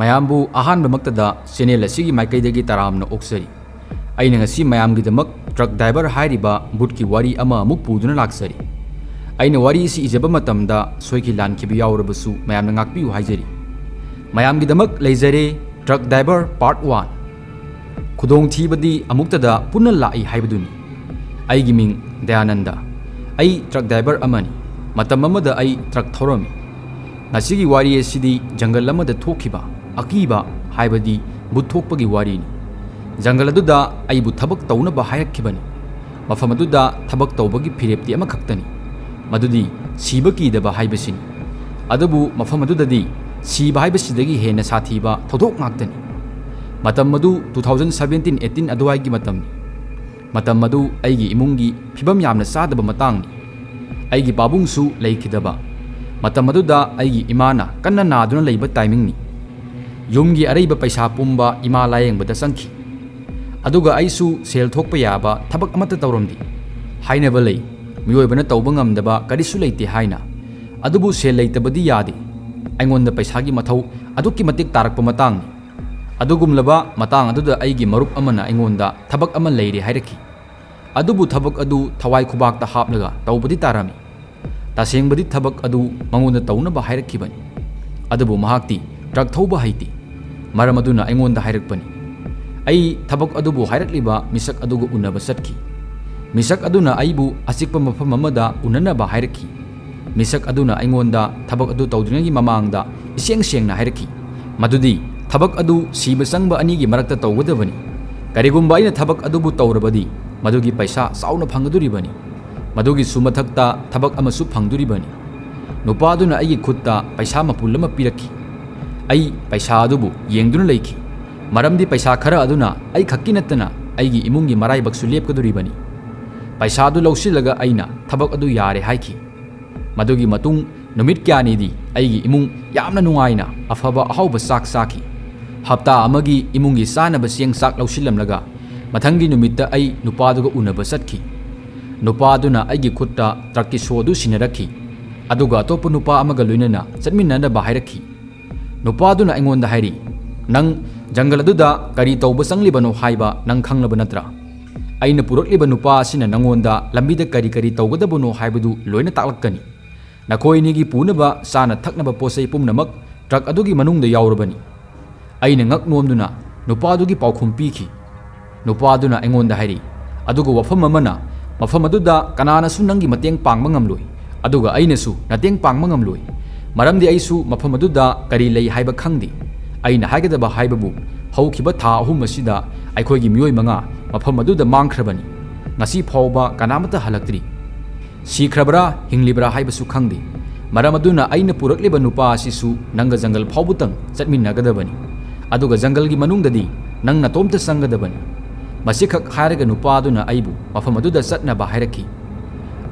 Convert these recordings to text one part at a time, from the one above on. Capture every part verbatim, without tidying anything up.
ꯃꯌꯥꯝꯕꯨ ꯑꯍꯥꯟꯕꯃꯛꯇꯗ ꯆꯦꯅꯦꯜ ꯑꯁꯤꯒꯤ ꯃꯥꯏꯀꯩꯗꯒꯤ ꯇꯔꯥꯝꯅ ꯑꯣꯛꯆꯔꯤ꯫ ꯑꯩꯅ ꯉꯁꯤ ꯃꯌꯥꯝꯒꯤꯗꯃꯛ ꯇ꯭ꯔꯛ ꯗ꯭ꯔꯥꯏꯚꯔ ꯍꯥꯏꯔꯤꯕ ꯕꯨꯠꯀꯤ ꯋꯥꯔꯤ ꯑꯃ ꯑꯃꯨꯛ ꯄꯨꯗꯨꯅ ꯂꯥꯛꯆꯔꯤ꯫ ꯑꯩꯅ ꯋꯥꯔꯤ ꯑꯁꯤ ꯏꯖꯕ ꯃꯇꯝꯗ ꯁꯣꯏꯈꯤ ꯂꯥꯟꯈꯤꯕ ꯌꯥꯎꯔꯕꯁꯨ ꯃꯌꯥꯝꯅ ꯉꯥꯛꯄꯤꯌꯨ ꯍꯥꯏꯖꯔꯤ꯫ ꯃꯌꯥꯝꯒꯤꯗꯃꯛ ꯂꯩꯖꯔꯦ ꯇ꯭ꯔꯛ ꯗ꯭ꯔꯥꯏꯚꯔ ꯄꯥꯔꯠ ꯋꯥꯟ꯫ ꯈꯨꯗꯣꯡꯊꯤꯕꯗꯤ ꯑꯃꯨꯛꯇꯗ ꯄꯨꯟꯅ ꯂꯥꯛꯏ ꯍꯥꯏꯕꯗꯨꯅꯤ꯫ ꯑꯩꯒꯤ ꯃꯤꯡ ꯗꯌꯥꯅꯟꯗ꯫ ꯑꯩ ꯇ꯭ꯔꯛ ꯗ꯭ꯔꯥꯏꯚꯔ ꯑꯃꯅꯤ꯫ ꯃꯇꯝ ꯑꯃꯗ ꯑꯩ ꯇ꯭ꯔꯛ ꯊꯧꯔꯝꯃꯤ꯫ ꯉꯁꯤꯒꯤ ꯋꯥꯔꯤ ꯑꯁꯤꯗꯤ ꯖꯪꯒꯜ ꯑꯃꯗ ꯊꯣꯛꯈꯤꯕ ꯑꯀꯤꯕ, ꯍꯥꯏꯕꯗꯤ ꯕꯨꯠ ꯊꯣꯛꯄꯒꯤ ꯋꯥꯔꯤꯅꯤ꯫ ꯖꯪꯒꯜ ꯑꯗꯨꯗ ꯑꯩꯕꯨ ꯊꯕꯛ ꯇꯧꯅꯕ ꯍꯥꯏꯔꯛꯈꯤꯕꯅꯤ꯫ ꯃꯐꯝ ꯑꯗꯨꯗ ꯊꯕꯛ ꯇꯧꯕꯒꯤ ꯐꯤꯔꯦꯞꯇꯤ ꯑꯃꯈꯛꯇꯅꯤ, ꯃꯗꯨꯗꯤ ꯁꯤꯕ ꯀꯤꯗꯕ ꯍꯥꯏꯕꯁꯤꯅꯤ꯫ ꯑꯗꯨꯕꯨ ꯃꯐꯝ ꯑꯗꯨꯗꯗꯤ ꯁꯤꯕ ꯍꯥꯏꯕꯁꯤꯗꯒꯤ ꯍꯦꯟꯅ ꯁꯥꯊꯤꯕ ꯊꯧꯗꯣꯛ ꯉꯥꯛꯇꯅꯤ꯫ ꯃꯇꯝ ꯑꯗꯨ two thousand seventeen eighteen ꯑꯗꯨꯋꯥꯏꯒꯤ ꯃꯇꯝꯅꯤ꯫ ꯃꯇꯝ ꯑꯗꯨ ꯑꯩꯒꯤ ꯏꯃꯨꯡꯒꯤ ꯐꯤꯕꯝ ꯌꯥꯝꯅ ꯆꯥꯗꯕ ꯃꯇꯥꯡꯅꯤ꯫ ꯑꯩꯒꯤ ꯄꯥꯕꯨꯡꯁꯨ ꯂꯩꯈꯤꯗꯕ꯫ ꯃꯇꯝ ꯑꯗꯨꯗ ꯑꯩꯒꯤ ꯏꯃꯥꯅ ꯀꯟꯅ ꯅꯥꯗꯨꯅ ꯂꯩꯕ ꯇꯥꯏꯃꯤꯡꯅꯤ꯫ ꯌꯨꯝꯒꯤ ꯑꯔꯩꯕ ꯄꯩꯁꯥ ꯄꯨꯝꯕ ꯏꯃꯥ ꯂꯥꯌꯦꯡꯕꯗ ꯆꯪꯈꯤ꯫ ꯑꯗꯨꯒ ꯑꯩꯁꯨ ꯁꯦꯜ ꯊꯣꯛꯄ ꯌꯥꯕ ꯊꯕꯛ ꯑꯃꯠꯇ ꯇꯧꯔꯝꯗꯦ꯫ ꯍꯥꯏꯅꯕ ꯂꯩ, ꯃꯤꯑꯣꯏꯕꯅ ꯇꯧꯕ ꯉꯝꯗꯕ ꯀꯔꯤꯁꯨ ꯂꯩꯇꯦ ꯍꯥꯏꯅ꯫ ꯑꯗꯨꯕꯨ ꯁꯦꯜ ꯂꯩꯇꯕꯗꯤ ꯌꯥꯗꯦ꯫ ꯑꯩꯉꯣꯟꯗ ꯄꯩꯁꯥꯒꯤ ꯃꯊꯧ ꯑꯗꯨꯛꯀꯤ ꯃꯇꯤꯛ ꯇꯥꯔꯛꯄ ꯃꯇꯥꯡꯅꯤ꯫ ꯑꯗꯨꯒꯨꯝꯂꯕ ꯃꯇꯥꯡ ꯑꯗꯨꯗ ꯑꯩꯒꯤ ꯃꯔꯨꯞ ꯑꯃꯅ ꯑꯩꯉꯣꯟꯗ ꯊꯕꯛ ꯑꯃ ꯂꯩꯔꯦ ꯍꯥꯏꯔꯛꯈꯤ꯫ ꯑꯗꯨꯕꯨ ꯊꯕꯛ ꯑꯗꯨ ꯊꯋꯥꯏ ꯈꯨꯕꯥꯛꯇ ꯍꯥꯞꯂꯒ ꯇꯧꯕꯗꯤ ꯇꯥꯔꯝꯃꯤ꯫ ꯇꯁꯦꯡꯕꯗꯤ ꯊꯕꯛ ꯑꯗꯨ ꯃꯉꯣꯟꯗ ꯇꯧꯅꯕ ꯍꯥꯏꯔꯛꯈꯤꯕꯅꯤ꯫ ꯑꯗꯨꯕꯨ ꯃꯍꯥꯛꯇꯤ ꯇ꯭ꯔꯛ ꯊꯧꯕ ꯍꯩꯇꯦ꯫ ꯃꯔꯝ ꯑꯗꯨꯅ ꯑꯩꯉꯣꯟꯗ ꯍꯥꯏꯔꯛꯄꯅꯤ꯫ ꯑꯩ ꯊꯕꯛ ꯑꯗꯨꯕꯨ ꯍꯥꯏꯔꯛꯂꯤꯕ ꯃꯤꯁꯛ ꯑꯗꯨꯒ ꯎꯅꯕ ꯆꯠꯈꯤ꯫ ꯃꯤꯁꯛ ꯑꯗꯨꯅ ꯑꯩꯕꯨ ꯑꯆꯤꯛꯄ ꯃꯐꯝ ꯑꯃꯗ ꯎꯅꯅꯕ ꯍꯥꯏꯔꯛꯈꯤ꯫ ꯃꯤꯁꯛ ꯑꯗꯨꯅ ꯑꯩꯉꯣꯟꯗ ꯊꯕꯛ ꯑꯗꯨ ꯇꯧꯗ꯭ꯔꯤꯉꯩꯒꯤ ꯃꯃꯥꯡꯗ ꯏꯁꯦꯡ ꯁꯦꯡꯅ ꯍꯥꯏꯔꯛꯈꯤ, ꯃꯗꯨꯗꯤ ꯊꯕꯛ ꯑꯗꯨ ꯁꯤꯕ ꯆꯪꯕ ꯑꯅꯤꯒꯤ ꯃꯔꯛꯇ ꯇꯧꯒꯗꯕꯅꯤ꯫ ꯀꯔꯤꯒꯨꯝꯕ ꯑꯩꯅ ꯊꯕꯛ ꯑꯗꯨꯕꯨ ꯇꯧꯔꯕꯗꯤ, ꯃꯗꯨꯒꯤ ꯄꯩꯁꯥ ꯆꯥꯎꯅ ꯐꯪꯒꯗꯣꯔꯤꯕꯅꯤ꯫ ꯃꯗꯨꯒꯤꯁꯨ ꯃꯊꯛꯇ ꯊꯕꯛ ꯑꯃꯁꯨ ꯐꯪꯗꯣꯔꯤꯕꯅꯤ꯫ ꯅꯨꯄꯥꯗꯨꯅ ꯑꯩꯒꯤ ꯈꯨꯠꯇ ꯄꯩꯁꯥ ꯃꯄꯨꯜ ꯑꯃ ꯄꯤꯔꯛꯈꯤ꯫ ꯑꯩ ꯄꯩꯁꯥ ꯑꯗꯨꯕꯨ ꯌꯦꯡꯗꯨꯅ ꯂꯩꯈꯤ, ꯃꯔꯝꯗꯤ ꯄꯩꯁꯥ ꯈꯔ ꯑꯗꯨꯅ ꯑꯩ ꯈꯛꯀꯤ ꯅꯠꯇꯅ ꯑꯩꯒꯤ ꯏꯃꯨꯡꯒꯤ ꯃꯔꯥꯏꯕꯛꯁꯨ ꯂꯦꯞꯀꯗꯣꯔꯤꯕꯅꯤ꯫ ꯄꯩꯁꯥꯗꯨ ꯂꯧꯁꯤꯜꯂꯒ ꯑꯩꯅ ꯊꯕꯛ ꯑꯗꯨ ꯌꯥꯔꯦ ꯍꯥꯏꯈꯤ꯫ ꯃꯗꯨꯒꯤ ꯃꯇꯨꯡ ꯅꯨꯃꯤꯠ ꯀꯌꯥꯅꯤꯗꯤ ꯑꯩꯒꯤ ꯏꯃꯨꯡ ꯌꯥꯝꯅ ꯅꯨꯡꯉꯥꯏꯅ ꯑꯐꯕ ꯑꯍꯥꯎꯕ ꯆꯥꯛ ꯆꯥꯈꯤ꯫ ꯍꯞꯇꯥ ꯑꯃꯒꯤ ꯏꯃꯨꯡꯒꯤ ꯆꯥꯅꯕ ꯆꯦꯡ ꯆꯥꯛ ꯂꯧꯁꯤꯜꯂꯝꯂꯒ, ꯃꯊꯪꯒꯤ ꯅꯨꯃꯤꯠꯇ ꯑꯩ ꯅꯨꯄꯥꯗꯨꯒ ꯎꯅꯕ ꯆꯠꯈꯤ꯫ ꯅꯨꯄꯥꯗꯨꯅ ꯑꯩꯒꯤ ꯈꯨꯠꯇ ꯇ꯭ꯔꯛꯀꯤ ꯁꯣ ꯑꯗꯨ ꯁꯤꯟꯅꯔꯛꯈꯤ, ꯑꯗꯨꯒ ꯑꯇꯣꯞꯄ ꯅꯨꯄꯥ ꯑꯃꯒ ꯂꯣꯏꯅꯅ ꯆꯠꯃꯤꯟꯅꯅꯕ ꯍꯥꯏꯔꯛꯈꯤ꯫ ꯅꯨꯄꯥꯗꯨꯅ ꯑꯩꯉꯣꯟꯗ ꯍꯥꯏꯔꯤ, "ꯅꯪ ꯖꯪꯒꯜ ꯑꯗꯨꯗ ꯀꯔꯤ ꯇꯧꯕ ꯆꯪꯂꯤꯕꯅꯣ ꯍꯥꯏꯕ ꯅꯪ ꯈꯪꯂꯕ ꯅꯠꯇ꯭ꯔꯥ? ꯑꯩꯅ ꯄꯨꯔꯛꯂꯤꯕ ꯅꯨꯄꯥ ꯑꯁꯤꯅ ꯅꯪꯉꯣꯟꯗ ꯂꯝꯕꯤꯗ ꯀꯔꯤ ꯀꯔꯤ ꯇꯧꯒꯗꯕꯅꯣ ꯍꯥꯏꯕꯗꯨ ꯂꯣꯏꯅ ꯇꯥꯛꯂꯛꯀꯅꯤ꯫ ꯅꯈꯣꯏ ꯑꯅꯤꯒꯤ ꯄꯨꯅꯕ ꯆꯥꯅ ꯊꯛꯅꯕ ꯄꯣꯠ ꯆꯩ ꯄꯨꯝꯅꯃꯛ ꯇ꯭ꯔꯛ ꯑꯗꯨꯒꯤ ꯃꯅꯨꯡꯗ ꯌꯥꯎꯔꯕꯅꯤ꯫" ꯑꯩꯅ ꯉꯛ ꯅꯣꯝꯗꯨꯅ ꯅꯨꯄꯥꯗꯨꯒꯤ ꯄꯥꯎꯈꯨꯝ ꯄꯤꯈꯤ꯫ ꯅꯨꯄꯥꯗꯨꯅ ꯑꯩꯉꯣꯟꯗ ꯍꯥꯏꯔꯤ, "ꯑꯗꯨꯒ ꯋꯥꯐꯝ ꯑꯃꯅ, ꯃꯐꯝ ꯑꯗꯨꯗ ꯀꯅꯥꯅꯁꯨ ꯅꯪꯒꯤ ꯃꯇꯦꯡ ꯄꯥꯡꯕ ꯉꯝꯂꯣꯏ, ꯑꯗꯨꯒ ꯑꯩꯅꯁꯨ ꯅꯇꯦꯡ ꯄꯥꯡꯕ ꯉꯝꯂꯣꯏ, ꯃꯔꯝꯗꯤ ꯑꯩꯁꯨ ꯃꯐꯝ ꯑꯗꯨꯗ ꯀꯔꯤ ꯂꯩ ꯍꯥꯏꯕ ꯈꯪꯗꯦ꯫ ꯑꯩꯅ ꯍꯥꯏꯒꯗꯕ ꯍꯥꯏꯕꯕꯨ, ꯍꯧꯈꯤꯕ ꯊꯥ ꯑꯍꯨꯝ ꯑꯁꯤꯗ ꯑꯩꯈꯣꯏꯒꯤ ꯃꯤꯑꯣꯏ ꯃꯉꯥ ꯃꯐꯝ ꯑꯗꯨꯗ ꯃꯥꯡꯈ꯭ꯔꯕꯅꯤ꯫ ꯉꯁꯤ ꯐꯥꯎꯕ ꯀꯅꯥꯃꯠꯇ ꯍꯜꯂꯛꯇ꯭ꯔꯤ꯫ ꯁꯤꯈ꯭ꯔꯕ꯭ꯔꯥ, ꯍꯤꯡꯂꯤꯕ꯭ꯔꯥ ꯍꯥꯏꯕꯁꯨ ꯈꯪꯗꯦ꯫ ꯃꯔꯝ ꯑꯗꯨꯅ ꯑꯩꯅ ꯄꯨꯔꯛꯂꯤꯕ ꯅꯨꯄꯥ ꯑꯁꯤꯁꯨ ꯅꯪꯒ ꯖꯪꯒꯜ ꯐꯥꯎꯕꯇꯪ ꯆꯠꯃꯤꯟꯅꯒꯗꯕꯅꯤ, ꯑꯗꯨꯒ ꯖꯪꯒꯜꯒꯤ ꯃꯅꯨꯡꯗꯗꯤ ꯅꯪ ꯅꯇꯣꯝꯇ ꯆꯪꯒꯗꯕꯅꯤ꯫ ꯃꯁꯤꯈꯛ ꯍꯥꯏꯔꯒ ꯅꯨꯄꯥꯗꯨꯅ ꯑꯩꯕꯨ ꯃꯐꯝ ꯑꯗꯨꯗ ꯆꯠꯅꯕ ꯍꯥꯏꯔꯛꯈꯤ꯫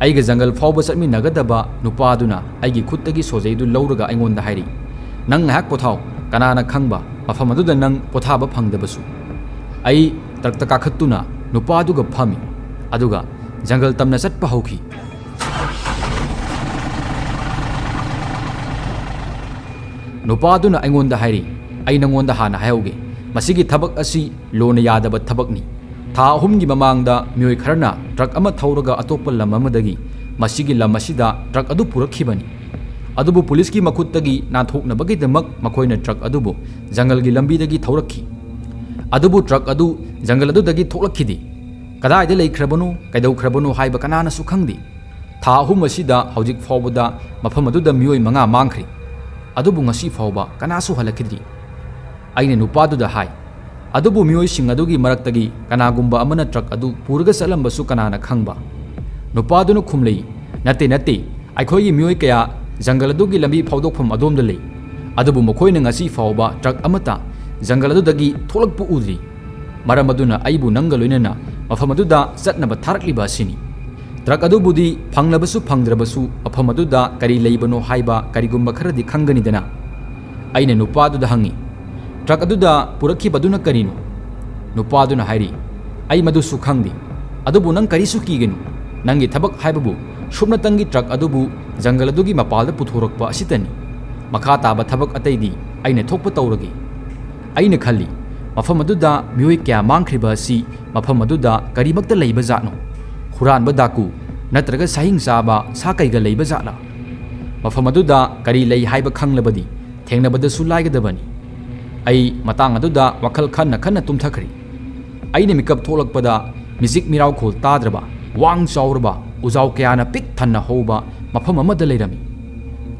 ꯑꯩꯒ ꯖꯪꯒꯜ ꯐꯥꯎꯕ ꯆꯠꯃꯤꯟꯅꯒꯗꯕ ꯅꯨꯄꯥꯗꯨꯅ ꯑꯩꯒꯤ ꯈꯨꯠꯇꯒꯤ ꯁꯣꯖꯩꯗꯨ ꯂꯧꯔꯒ ꯑꯩꯉꯣꯟꯗ ꯍꯥꯏꯔꯤ, "ꯅꯪ ꯉꯥꯏꯍꯥꯛ ꯄꯣꯊꯥꯎ, ꯀꯅꯥꯅ ꯈꯪꯕ ꯃꯐꯝ ꯑꯗꯨꯗ ꯅꯪ ꯄꯣꯊꯥꯕ ꯐꯪꯗꯕꯁꯨ꯫" ꯑꯩ ꯇ꯭ꯔꯛꯇ ꯀꯥꯈꯠꯇꯨꯅ ꯅꯨꯄꯥꯗꯨꯒ ꯐꯝꯃꯤ, ꯑꯗꯨꯒ ꯖꯪꯒꯜ ꯇꯝꯅ ꯆꯠꯄ ꯍꯧꯈꯤ꯫ ꯅꯨꯄꯥꯗꯨꯅ ꯑꯩꯉꯣꯟꯗ ꯍꯥꯏꯔꯤ, "ꯑꯩ ꯅꯉꯣꯟꯗ ꯍꯥꯟꯅ ꯍꯥꯏꯍꯧꯒꯦ, ꯃꯁꯤꯒꯤ ꯊꯕꯛ ꯑꯁꯤ ꯂꯣꯅ ꯌꯥꯗꯕ ꯊꯕꯛꯅꯤ꯫ ꯊꯥ ꯑꯍꯨꯝꯒꯤ ꯃꯃꯥꯡꯗ ꯃꯤꯑꯣꯏ ꯈꯔꯅ ꯇ꯭ꯔꯛ ꯑꯃ ꯊꯧꯔꯒ ꯑꯇꯣꯞꯄ ꯂꯝ ꯑꯃꯗꯒꯤ ꯃꯁꯤꯒꯤ ꯂꯝ ꯑꯁꯤꯗ ꯇ꯭ꯔꯛ ꯑꯗꯨ ꯄꯨꯔꯛꯈꯤꯕꯅꯤ꯫ ꯑꯗꯨꯕꯨ ꯄꯨꯂꯤꯁꯀꯤ ꯃꯈꯨꯠꯇꯒꯤ ꯅꯥꯟꯊꯣꯛꯅꯕꯒꯤꯗꯃꯛ ꯃꯈꯣꯏꯅ ꯇ꯭ꯔꯛ ꯑꯗꯨꯕꯨ ꯖꯪꯒꯜꯒꯤ ꯂꯝꯕꯤꯗꯒꯤ ꯊꯧꯔꯛꯈꯤ꯫ ꯑꯗꯨꯕꯨ ꯇ꯭ꯔꯛ ꯑꯗꯨ ꯖꯪꯒꯜ ꯑꯗꯨꯗꯒꯤ ꯊꯣꯛꯂꯛꯈꯤꯗꯦ꯫ ꯀꯗꯥꯏꯗ ꯂꯩꯈ꯭ꯔꯕꯅꯣ, ꯀꯩꯗꯧꯈ꯭ꯔꯕꯅꯣ ꯍꯥꯏꯕ ꯀꯅꯥꯅꯁꯨ ꯈꯪꯗꯦ꯫ ꯊꯥ ꯑꯍꯨꯝ ꯑꯁꯤꯗ ꯍꯧꯖꯤꯛ ꯐꯥꯎꯕꯗ ꯃꯐꯝ ꯑꯗꯨꯗ ꯃꯤꯑꯣꯏ ꯃꯉꯥ ꯃꯥꯡꯈ꯭ꯔꯦ꯫ ꯑꯗꯨꯕꯨ ꯉꯁꯤ ꯐꯥꯎꯕ ꯀꯅꯥꯁꯨ ꯍꯜꯂꯛꯈꯤꯗ꯭ꯔꯤ꯫" ꯑꯩꯅ ꯅꯨꯄꯥꯗꯨꯗ ꯍꯥꯏ, "ꯑꯗꯨꯕꯨ ꯃꯤꯑꯣꯏꯁꯤꯡ ꯑꯗꯨꯒꯤ ꯃꯔꯛꯇꯒꯤ ꯀꯅꯥꯒꯨꯝꯕ ꯑꯃꯅ ꯇ꯭ꯔꯛ ꯑꯗꯨ ꯄꯨꯔꯒ ꯆꯠꯂꯝꯕꯁꯨ ꯀꯅꯥꯅ ꯈꯪꯕ?" ꯅꯨꯄꯥꯗꯨꯅ ꯈꯨꯝꯂꯛꯏ, "ꯅꯠꯇꯦ, ꯅꯠꯇꯦ, ꯑꯩꯈꯣꯏꯒꯤ ꯃꯤꯑꯣꯏ ꯀꯌꯥ ꯖꯪꯒꯜ ꯑꯗꯨꯒꯤ ꯂꯝꯕꯤ ꯐꯥꯎꯗꯣꯛꯐꯝ ꯑꯗꯣꯝꯗ ꯂꯩ꯫ ꯑꯗꯨꯕꯨ ꯃꯈꯣꯏꯅ ꯉꯁꯤ ꯐꯥꯎꯕ ꯇ꯭ꯔꯛ ꯑꯃꯠꯇ ꯖꯪꯒꯜ ꯑꯗꯨꯗꯒꯤ ꯊꯣꯛꯂꯛꯄ ꯎꯗ꯭ꯔꯤ꯫ ꯃꯔꯝ ꯑꯗꯨꯅ ꯑꯩꯕꯨ ꯅꯪꯒ ꯂꯣꯏꯅꯅ ꯃꯐꯝ ꯑꯗꯨꯗ ꯆꯠꯅꯕ ꯊꯥꯔꯛꯂꯤꯕ ꯑꯁꯤꯅꯤ꯫ ꯇ꯭ꯔꯛ ꯑꯗꯨꯕꯨꯗꯤ ꯐꯪꯂꯕꯁꯨ ꯐꯪꯗ꯭ꯔꯕꯁꯨ ꯃꯐꯝ ꯑꯗꯨꯗ ꯀꯔꯤ ꯂꯩꯕꯅꯣ ꯍꯥꯏꯕ ꯀꯔꯤꯒꯨꯝꯕ ꯈꯔꯗꯤ ꯈꯪꯒꯅꯤꯗꯅ?" ꯑꯩꯅ ꯅꯨꯄꯥꯗꯨꯗ ꯍꯪꯉꯤ, "ꯇ꯭ꯔꯛ ꯑꯗꯨꯗ ꯄꯨꯔꯛꯈꯤꯕꯗꯨꯅ ꯀꯔꯤꯅꯣ?" ꯅꯨꯄꯥꯗꯨꯅ ꯍꯥꯏꯔꯤ, "ꯑꯩ ꯃꯗꯨꯁꯨ ꯈꯪꯗꯦ꯫ ꯑꯗꯨꯕꯨ ꯅꯪ ꯀꯔꯤꯁꯨ ꯀꯤꯒꯅꯨ꯫ ꯅꯪꯒꯤ ꯊꯕꯛ ꯍꯥꯏꯕꯕꯨ ꯁꯨꯞꯅꯇꯪꯒꯤ ꯇ꯭ꯔꯛ ꯑꯗꯨꯕꯨ ꯖꯪꯒꯜ ꯑꯗꯨꯒꯤ ꯃꯄꯥꯜꯗ ꯄꯨꯊꯣꯔꯛꯄ ꯑꯁꯤꯇꯅꯤ꯫ ꯃꯈꯥ ꯇꯥꯕ ꯊꯕꯛ ꯑꯇꯩꯗꯤ ꯑꯩꯅ ꯊꯣꯛꯄ ꯇꯧꯔꯒꯦ꯫ ꯑꯩꯅ ꯈꯜꯂꯤ, ꯃꯐꯝ ꯑꯗꯨꯗ ꯃꯤꯑꯣꯏ ꯀꯌꯥ ꯃꯥꯡꯈ꯭ꯔꯤꯕ ꯑꯁꯤ ꯃꯐꯝ ꯑꯗꯨꯗ ꯀꯔꯤꯃꯛꯇ ꯂꯩꯕ ꯖꯥꯠꯅꯣ? ꯍꯨꯔꯥꯟꯕ ꯗꯥꯀꯨ ꯅꯠꯇ꯭ꯔꯒ ꯁꯥꯍꯤꯡ ꯆꯥꯕ ꯁꯥ ꯀꯩꯒ ꯂꯩꯕ ꯖꯥꯠꯂꯥ? ꯃꯐꯝ ꯑꯗꯨꯗ ꯀꯔꯤ ꯂꯩ ꯍꯥꯏꯕ ꯈꯪꯂꯕꯗꯤ ꯊꯦꯡꯅꯕꯗꯁꯨ ꯂꯥꯏꯒꯗꯕꯅꯤ꯫ ꯑꯩ ꯃꯇꯥꯡ ꯑꯗꯨꯗ ꯋꯥꯈꯜ ꯈꯟꯅ ꯈꯟꯅ ꯇꯨꯝꯊꯈ꯭ꯔꯦ꯫ ꯑꯩꯅ ꯃꯤꯀꯞ ꯊꯣꯛꯂꯛꯄꯗ ꯃꯤꯆꯤꯛ ꯃꯤꯔꯥꯎꯈꯣꯜ ꯇꯥꯗ꯭ꯔꯕ, ꯋꯥꯡ ꯆꯥꯎꯔꯕ ꯎꯖꯥꯎ ꯀꯌꯥꯅ ꯄꯤꯛ ꯊꯟꯅ ꯍꯧꯕ ꯃꯐꯝ ꯑꯃꯗ ꯂꯩꯔꯝꯃꯤ꯫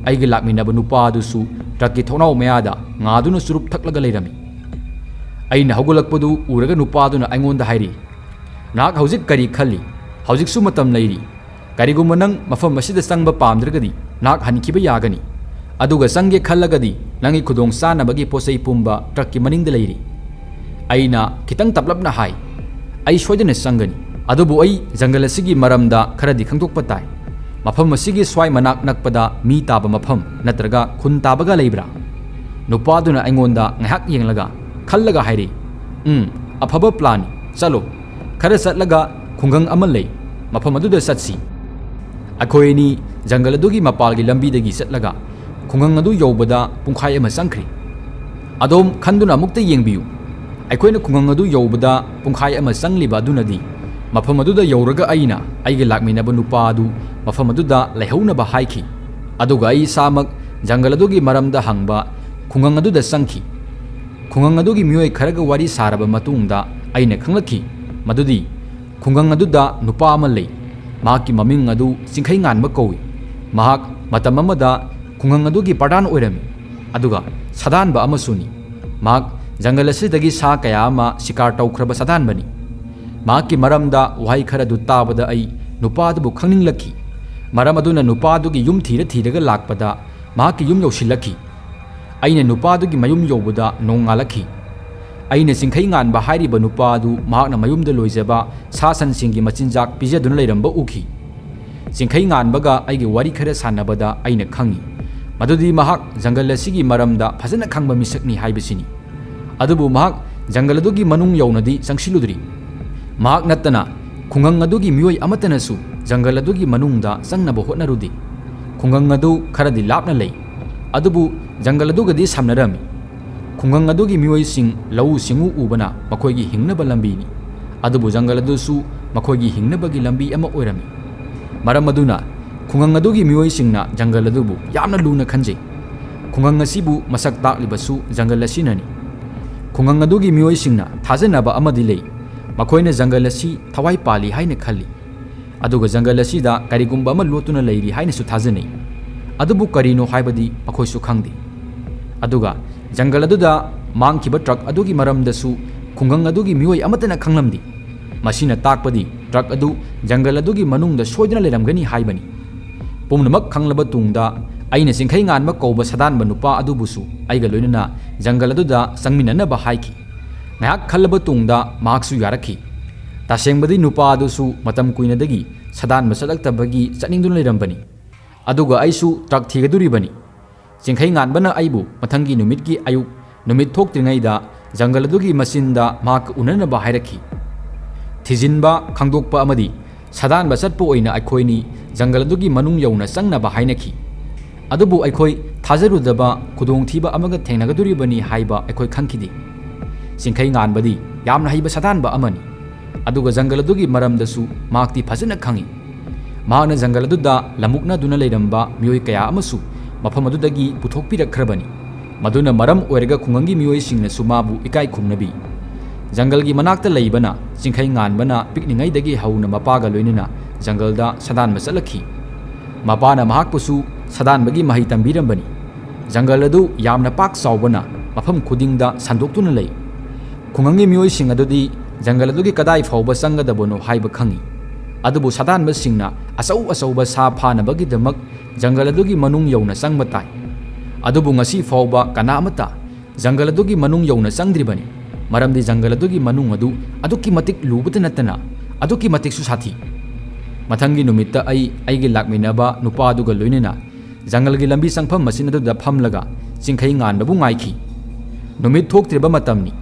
ꯑꯩꯒ ꯂꯥꯛꯃꯤꯟꯅꯕ ꯅꯨꯄꯥ ꯑꯗꯨꯁꯨ ꯇ꯭ꯔꯛꯀꯤ ꯊꯣꯡꯅꯥꯎ ꯃꯌꯥꯗ ꯉꯥꯗꯨꯅ ꯆꯨꯔꯨꯞ ꯊꯛꯂꯒ ꯂꯩꯔꯝꯃꯤ꯫ ꯑꯩꯅ ꯍꯧꯒꯠꯂꯛꯄꯗꯨ ꯎꯔꯒ ꯅꯨꯄꯥꯗꯨꯅ ꯑꯩꯉꯣꯟꯗ ꯍꯥꯏꯔꯤ, "ꯅꯍꯥꯛ ꯍꯧꯖꯤꯛ ꯀꯔꯤ ꯈꯜꯂꯤ? ꯍꯧꯖꯤꯛꯁꯨ ꯃꯇꯝ ꯂꯩꯔꯤ꯫ ꯀꯔꯤꯒꯨꯝꯕ ꯅꯪ ꯃꯐꯝ ꯑꯁꯤꯗ ꯆꯪꯕ ꯄꯥꯝꯗ꯭ꯔꯒꯗꯤ ꯅꯍꯥꯛ ꯍꯟꯈꯤꯕ ꯌꯥꯒꯅꯤ꯫ ꯑꯗꯨꯒ ꯆꯪꯒꯦ ꯈꯜꯂꯒꯗꯤ ꯅꯪꯒꯤ ꯈꯨꯗꯣꯡ ꯆꯥꯅꯕꯒꯤ ꯄꯣꯠꯆꯩ ꯄꯨꯝꯕ ꯇ꯭ꯔꯛꯀꯤ ꯃꯅꯤꯡꯗ ꯂꯩꯔꯤ꯫" ꯑꯩꯅ ꯈꯤꯇꯪ ꯇꯞꯂꯞꯅ ꯍꯥꯏ, "ꯑꯩ ꯁꯣꯏꯗꯅ ꯆꯪꯒꯅꯤ꯫ ꯑꯗꯨꯕꯨ ꯑꯩ ꯖꯪꯒꯜ ꯑꯁꯤꯒꯤ ꯃꯔꯝꯗ ꯈꯔꯗꯤ ꯈꯪꯗꯣꯛꯄ ꯇꯥꯏ꯫ ꯃꯐꯝ ꯑꯁꯤꯒꯤ ꯁ꯭ꯋꯥꯏ ꯃꯅꯥꯛ ꯅꯛꯄꯗ ꯃꯤ ꯇꯥꯕ ꯃꯐꯝ ꯅꯠꯇ꯭ꯔꯒ ꯈꯨꯟ ꯇꯥꯕꯒ ꯂꯩꯕ꯭ꯔꯥ?" ꯅꯨꯄꯥꯗꯨꯅ ꯑꯩꯉꯣꯟꯗ ꯉꯥꯏꯍꯥꯛ ꯌꯦꯡꯂꯒ, ꯈꯜꯂꯒ ꯍꯥꯏꯔꯤ, "ꯎꯝ, ꯑꯐꯕ ꯄ꯭ꯂꯥꯟꯅꯤ꯫ ꯆꯠꯂꯣ꯫ ꯈꯔ ꯆꯠꯂꯒ ꯈꯨꯡꯒꯪ ꯑꯃ ꯂꯩ, ꯃꯐꯝ ꯑꯗꯨꯗ ꯆꯠꯁꯤ꯫" ꯑꯩꯈꯣꯏ ꯑꯅꯤ ꯖꯪꯒꯜ ꯑꯗꯨꯒꯤ ꯃꯄꯥꯜꯒꯤ ꯂꯝꯕꯤꯗꯒꯤ ꯆꯠꯂꯒ ꯈꯨꯡꯒꯪ ꯑꯗꯨ ꯌꯧꯕꯗ ꯄꯨꯡꯈꯥꯏ ꯑꯃ ꯆꯪꯈ꯭ꯔꯤ꯫ ꯑꯗꯣꯝ ꯈꯟꯗꯨꯅ ꯑꯃꯨꯛꯇ ꯌꯦꯡꯕꯤꯌꯨ꯫ ꯑꯩꯈꯣꯏꯅ ꯈꯨꯡꯒꯪ ꯑꯗꯨ ꯌꯧꯕꯗ ꯄꯨꯡꯈꯥꯏ ꯑꯃ ꯆꯪꯂꯤꯕ ꯑꯗꯨꯅꯗꯤ, ꯃꯐꯝ ꯑꯗꯨꯗ ꯌꯧꯔꯒ ꯑꯩꯅ ꯑꯩꯒ ꯂꯥꯛꯃꯤꯟꯅꯕ ꯅꯨꯄꯥ ꯑꯗꯨ ꯃꯐꯝ ꯑꯗꯨꯗ ꯂꯩꯍꯧꯅꯕ ꯍꯥꯏꯈꯤ꯫ ꯑꯗꯨꯒ ꯑꯩ ꯏꯁꯥꯃꯛ ꯖꯪꯒꯜ ꯑꯗꯨꯒꯤ ꯃꯔꯝꯗ ꯍꯪꯕ ꯈꯨꯡꯒꯪ ꯑꯗꯨꯗ ꯆꯪꯈꯤ꯫ ꯈꯨꯡꯒꯪ ꯑꯗꯨꯒꯤ ꯃꯤꯑꯣꯏ ꯈꯔꯒ ꯋꯥꯔꯤ ꯁꯥꯔꯕ ꯃꯇꯨꯡꯗ ꯑꯩꯅ ꯈꯪꯂꯛꯈꯤ ꯃꯗꯨꯗꯤ ꯈꯨꯡꯒꯪ ꯑꯗꯨꯗ ꯅꯨꯄꯥ ꯑꯃ ꯂꯩ꯫ ꯃꯍꯥꯛꯀꯤ ꯃꯃꯤꯡ ꯑꯗꯨ ꯆꯤꯡꯈꯩ ꯉꯥꯟꯕ ꯀꯧꯏ꯫ ꯃꯍꯥꯛ ꯃꯇꯝ ꯑꯃꯗ ꯈꯨꯡꯒꯪ ꯑꯗꯨꯒꯤ ꯄ꯭ꯔꯙꯥꯟ ꯑꯣꯏꯔꯝꯃꯤ, ꯑꯗꯨꯒ ꯁꯥꯗꯥꯟꯕ ꯑꯃꯁꯨꯅꯤ꯫ ꯃꯍꯥꯛ ꯖꯪꯒꯜ ꯑꯁꯤꯗꯒꯤ ꯁꯥ ꯀꯌꯥ ꯑꯃ ꯁꯤꯀꯥꯔ ꯇꯧꯈ꯭ꯔꯕ ꯁꯥꯗꯥꯟꯕꯅꯤ꯫ ꯃꯍꯥꯛꯀꯤ ꯃꯔꯝꯗ ꯋꯥꯍꯩ ꯈꯔꯗꯨ ꯇꯥꯕꯗ ꯑꯩ ꯅꯨꯄꯥ ꯑꯗꯨꯕꯨ ꯈꯪꯅꯤꯡꯂꯛꯈꯤ꯫ ꯃꯔꯝ ꯑꯗꯨꯅ ꯅꯨꯄꯥ ꯑꯗꯨꯒꯤ ꯌꯨꯝ ꯊꯤꯔ ꯊꯤꯔꯒ ꯂꯥꯛꯄꯗ ꯃꯍꯥꯛꯀꯤ ꯌꯨꯝ ꯌꯧꯁꯤꯜꯂꯛꯈꯤ꯫ ꯑꯩꯅ ꯅꯨꯄꯥꯗꯨꯒꯤ ꯃꯌꯨꯝ ꯌꯧꯕꯗ ꯅꯣꯡ ꯉꯥꯜꯂꯛꯈꯤ꯫ ꯑꯩꯅ ꯆꯤꯡꯈꯩ ꯉꯥꯟꯕ ꯍꯥꯏꯔꯤꯕ ꯅꯨꯄꯥ ꯑꯗꯨ ꯃꯍꯥꯛꯅ ꯃꯌꯨꯝꯗ ꯂꯣꯏꯖꯕ ꯁꯥ ꯁꯟꯁꯤꯡꯒꯤ ꯃꯆꯤꯟꯖꯥꯛ ꯄꯤꯖꯗꯨꯅ ꯂꯩꯔꯝꯕ ꯎꯈꯤ꯫ ꯆꯤꯡꯈꯩ ꯉꯥꯟꯕꯒ ꯑꯩꯒꯤ ꯋꯥꯔꯤ ꯈꯔ ꯁꯥꯟꯅꯕꯗ ꯑꯩꯅ ꯈꯪꯏ ꯃꯗꯨꯗꯤ ꯃꯍꯥꯛ ꯖꯪꯒꯜ ꯑꯁꯤꯒꯤ ꯃꯔꯝꯗ ꯐꯖꯅ ꯈꯪꯕ ꯃꯤꯁꯛꯅꯤ ꯍꯥꯏꯕꯁꯤꯅꯤ꯫ ꯑꯗꯨꯕꯨ ꯃꯍꯥꯛ ꯖꯪꯒꯜ ꯑꯗꯨꯒꯤ ꯃꯅꯨꯡ ꯌꯧꯅꯗꯤ ꯆꯪꯁꯤꯜꯂꯨꯗ꯭ꯔꯤ꯫ ꯃꯍꯥꯛ ꯅꯠꯇꯅ ꯈꯨꯡꯒꯪ ꯑꯗꯨꯒꯤ ꯃꯤꯑꯣꯏ ꯑꯃꯠꯇꯅꯁꯨ ꯖꯪꯒꯜ ꯑꯗꯨꯒꯤ ꯃꯅꯨꯡꯗ ꯆꯪꯅꯕ ꯍꯣꯠꯅꯔꯨꯗꯦ꯫ ꯈꯨꯡꯒꯪ ꯑꯗꯨ ꯈꯔꯗꯤ ꯂꯥꯞꯅ ꯂꯩ, ꯑꯗꯨꯕꯨ ꯖꯪꯒꯜ ꯑꯗꯨꯒꯗꯤ ꯁꯝꯅꯔꯝꯃꯤ꯫ ꯈꯨꯡꯒꯪ ꯑꯗꯨꯒꯤ ꯃꯤꯑꯣꯏꯁꯤꯡ ꯂꯧꯎ ꯁꯤꯡꯎ ꯎꯕꯅ ꯃꯈꯣꯏꯒꯤ ꯍꯤꯡꯅꯕ ꯂꯝꯕꯤꯅꯤ꯫ ꯑꯗꯨꯕꯨ ꯖꯪꯒꯜ ꯑꯗꯨꯁꯨ ꯃꯈꯣꯏꯒꯤ ꯍꯤꯡꯅꯕꯒꯤ ꯂꯝꯕꯤ ꯑꯃ ꯑꯣꯏꯔꯝꯃꯤ꯫ ꯃꯔꯝ ꯑꯗꯨꯅ ꯈꯨꯡꯒꯪ ꯑꯗꯨꯒꯤ ꯃꯤꯑꯣꯏꯁꯤꯡꯅ ꯖꯪꯒꯜ ꯑꯗꯨꯕꯨ ꯌꯥꯝꯅ ꯂꯨꯅ ꯈꯟꯖꯩ꯫ ꯈꯨꯡꯒꯪ ꯑꯁꯤꯕꯨ ꯃꯁꯛ ꯇꯥꯛꯂꯤꯕꯁꯨ ꯖꯪꯒꯜ ꯑꯁꯤꯅꯅꯤ꯫ ꯈꯨꯡꯒꯪ ꯑꯗꯨꯒꯤ ꯃꯤꯑꯣꯏꯁꯤꯡꯅ ꯊꯥꯖꯅꯕ ꯑꯃꯗꯤ ꯂꯩ꯫ ꯃꯈꯣꯏꯅ ꯖꯪꯒꯜ ꯑꯁꯤ ꯊꯋꯥꯏ ꯄꯥꯜꯂꯤ ꯍꯥꯏꯅ ꯈꯜꯂꯤ꯫ ꯑꯗꯨꯒ ꯖꯪꯒꯜ ꯑꯁꯤꯗ ꯀꯔꯤꯒꯨꯝꯕ ꯑꯃ ꯂꯣꯠꯇꯨꯅ ꯂꯩꯔꯤ ꯍꯥꯏꯅꯁꯨ ꯊꯥꯖꯅꯩ꯫ ꯑꯗꯨꯕꯨ ꯀꯔꯤꯅꯣ ꯍꯥꯏꯕꯗꯤ ꯃꯈꯣꯏꯁꯨ ꯈꯪꯗꯦ꯫ ꯑꯗꯨꯒ ꯖꯪꯒꯜ ꯑꯗꯨꯗ ꯃꯥꯡꯈꯤꯕ ꯇ꯭ꯔꯛ ꯑꯗꯨꯒꯤ ꯃꯔꯝꯗꯁꯨ ꯈꯨꯡꯒꯪ ꯑꯗꯨꯒꯤ ꯃꯤꯑꯣꯏ ꯑꯃꯠꯇꯅ ꯈꯪꯂꯝꯗꯦ꯫ ꯃꯁꯤꯅ ꯇꯥꯛꯄꯗꯤ ꯇ꯭ꯔꯛ ꯑꯗꯨ ꯖꯪꯒꯜ ꯑꯗꯨꯒꯤ ꯃꯅꯨꯡꯗ ꯁꯣꯏꯗꯅ ꯂꯩꯔꯝꯒꯅꯤ ꯍꯥꯏꯕꯅꯤ꯫ ꯄꯨꯝꯅꯃꯛ ꯈꯪꯂꯕ ꯇꯨꯡꯗ ꯑꯩꯅ ꯆꯤꯡꯈꯩ ꯉꯥꯟꯕ ꯀꯧꯕ ꯁꯥꯗꯥꯟꯕ ꯅꯨꯄꯥ ꯑꯗꯨꯕꯨꯁꯨ ꯑꯩꯒ ꯂꯣꯏꯅꯅ ꯖꯪꯒꯜ ꯑꯗꯨꯗ ꯆꯪꯃꯤꯟꯅꯅꯕ ꯍꯥꯏꯈꯤ꯫ ꯉꯥꯏꯍꯥꯛ ꯈꯜꯂꯕ ꯇꯨꯡꯗ ꯃꯍꯥꯛꯁꯨ ꯌꯥꯔꯛꯈꯤ꯫ ꯇꯁꯦꯡꯕꯗꯤ ꯅꯨꯄꯥ ꯑꯗꯨꯁꯨ ꯃꯇꯝ ꯀꯨꯏꯅꯗꯒꯤ ꯁꯥꯗꯥꯟꯕ ꯆꯠꯂꯛꯇꯕꯒꯤ ꯆꯠꯅꯤꯡꯗꯨꯅ ꯂꯩꯔꯝꯕꯅꯤ꯫ ꯑꯗꯨꯒ ꯑꯩꯁꯨ ꯇ꯭ꯔꯛ ꯊꯤꯒꯗꯣꯔꯤꯕꯅꯤ꯫ ꯆꯤꯡꯈꯩ ꯉꯥꯟꯕꯅ ꯑꯩꯕꯨ ꯃꯊꯪꯒꯤ ꯅꯨꯃꯤꯠꯀꯤ ꯑꯌꯨꯛ ꯅꯨꯃꯤꯠ ꯊꯣꯛꯇ꯭ꯔꯤꯉꯩꯗ ꯖꯪꯒꯜ ꯑꯗꯨꯒꯤ ꯃꯆꯤꯟꯗ ꯃꯍꯥꯛꯀ ꯎꯅꯅꯕ ꯍꯥꯏꯔꯛꯈꯤ꯫ ꯊꯤꯖꯤꯟꯕ, ꯈꯪꯗꯣꯛꯄ ꯑꯃꯗꯤ ꯁꯥꯗꯥꯟꯕ ꯆꯠꯄ ꯑꯣꯏꯅ ꯑꯩꯈꯣꯏꯅꯤ ꯖꯪꯒꯜ ꯑꯗꯨꯒꯤ ꯃꯅꯨꯡ ꯌꯧꯅ ꯆꯪꯅꯕ ꯍꯥꯏꯅꯈꯤ꯫ ꯑꯗꯨꯕꯨ ꯑꯩꯈꯣꯏ ꯊꯥꯖꯔꯨꯗꯕ ꯈꯨꯗꯣꯡꯊꯤꯕ ꯑꯃꯒ ꯊꯦꯡꯅꯒꯗꯣꯔꯤꯕꯅꯤ ꯍꯥꯏꯕ ꯑꯩꯈꯣꯏ ꯈꯪꯈꯤꯗꯦ꯫ ꯆꯤꯡꯈꯩ ꯉꯥꯟꯕꯗꯤ ꯌꯥꯝꯅ ꯍꯩꯕ ꯁꯥꯗꯥꯟꯕ ꯑꯃꯅꯤ꯫ ꯑꯗꯨꯒ ꯖꯪꯒꯜ ꯑꯗꯨꯒꯤ ꯃꯔꯝꯗꯁꯨ ꯃꯍꯥꯛꯇꯤ ꯐꯖꯅ ꯈꯪꯏ꯫ ꯃꯍꯥꯛꯅ ꯖꯪꯒꯜ ꯑꯗꯨꯗ ꯂꯝꯃꯨꯛꯅꯗꯨꯅ ꯂꯩꯔꯝꯕ ꯃꯤꯑꯣꯏ ꯀꯌꯥ ꯑꯃꯁꯨ ꯃꯐꯝ ꯑꯗꯨꯗꯒꯤ ꯄꯨꯊꯣꯛꯄꯤꯔꯛꯈ꯭ꯔꯕꯅꯤ꯫ ꯃꯗꯨꯅ ꯃꯔꯝ ꯑꯣꯏꯔꯒ ꯈꯨꯡꯒꯪꯒꯤ ꯃꯤꯑꯣꯏꯁꯤꯡꯅꯁꯨ ꯃꯥꯕꯨ ꯏꯀꯥꯏ ꯈꯨꯝꯅꯕꯤ꯫ ꯖꯪꯒꯜꯒꯤ ꯃꯅꯥꯛꯇ ꯂꯩꯕꯅ ꯆꯤꯡꯈꯩ ꯉꯥꯟꯕꯅ ꯄꯤꯛꯂꯤꯉꯩꯗꯒꯤ ꯍꯧꯅ ꯃꯄꯥꯒ ꯂꯣꯏꯅꯅ ꯖꯪꯒꯜꯗ ꯁꯥꯗꯥꯟꯕ ꯆꯠꯂꯛꯈꯤ꯫ ꯃꯄꯥꯅ ꯃꯍꯥꯛꯄꯨꯁꯨ ꯁꯥꯗꯥꯟꯕꯒꯤ ꯃꯍꯩ ꯇꯝꯕꯤꯔꯝꯕꯅꯤ꯫ ꯖꯪꯒꯜ ꯑꯗꯨ ꯌꯥꯝꯅ ꯄꯥꯛ ꯆꯥꯎꯕꯅ ꯃꯐꯝ ꯈꯨꯗꯤꯡꯗ ꯁꯟꯗꯣꯛꯇꯨꯅ ꯂꯩ꯫ ꯈꯨꯡꯒꯪꯒꯤ ꯃꯤꯑꯣꯏꯁꯤꯡ ꯑꯗꯨꯗꯤ ꯖꯪꯒꯜ ꯑꯗꯨꯒꯤ ꯀꯗꯥꯏ ꯐꯥꯎꯕ ꯆꯪꯒꯗꯕꯅꯣ ꯍꯥꯏꯕ ꯈꯪꯏ꯫ ꯑꯗꯨꯕꯨ ꯁꯥꯗꯥꯟꯕꯁꯤꯡꯅ ꯑꯆꯧ ꯑꯆꯧꯕ ꯁꯥ ꯐꯥꯅꯕꯒꯤꯗꯃꯛ ꯖꯪꯒꯜ ꯑꯗꯨꯒꯤ ꯃꯅꯨꯡ ꯌꯧꯅ ꯆꯪꯕ ꯇꯥꯏ꯫ ꯑꯗꯨꯕꯨ ꯉꯁꯤ ꯐꯥꯎꯕ ꯀꯅꯥ ꯑꯃꯠꯇ ꯖꯪꯒꯜ ꯑꯗꯨꯒꯤ ꯃꯅꯨꯡ ꯌꯧꯅ ꯆꯪꯗ꯭ꯔꯤꯕꯅꯤ, ꯃꯔꯝꯗꯤ ꯖꯪꯒꯜ ꯑꯗꯨꯒꯤ ꯃꯅꯨꯡ ꯑꯗꯨ ꯑꯗꯨꯛꯀꯤ ꯃꯇꯤꯛ ꯂꯨꯕꯇ ꯅꯠꯇꯅ ꯑꯗꯨꯛꯀꯤ ꯃꯇꯤꯛꯁꯨ ꯁꯥꯊꯤ꯫ ꯃꯊꯪꯒꯤ ꯅꯨꯃꯤꯠꯇ ꯑꯩ ꯑꯩꯒꯤ ꯂꯥꯛꯃꯤꯟꯅꯕ ꯅꯨꯄꯥ ꯑꯗꯨꯒ ꯂꯣꯏꯅꯅ ꯖꯪꯒꯜꯒꯤ ꯂꯝꯕꯤ ꯆꯪꯐꯝ ꯃꯆꯤꯟ ꯑꯗꯨꯗ ꯐꯝꯂꯒ ꯆꯤꯡꯈꯩ ꯉꯥꯟꯕꯕꯨ ꯉꯥꯏꯈꯤ꯫ ꯅꯨꯃꯤꯠ ꯊꯣꯛꯇ꯭ꯔꯤꯕ ꯃꯇꯝꯅꯤ꯫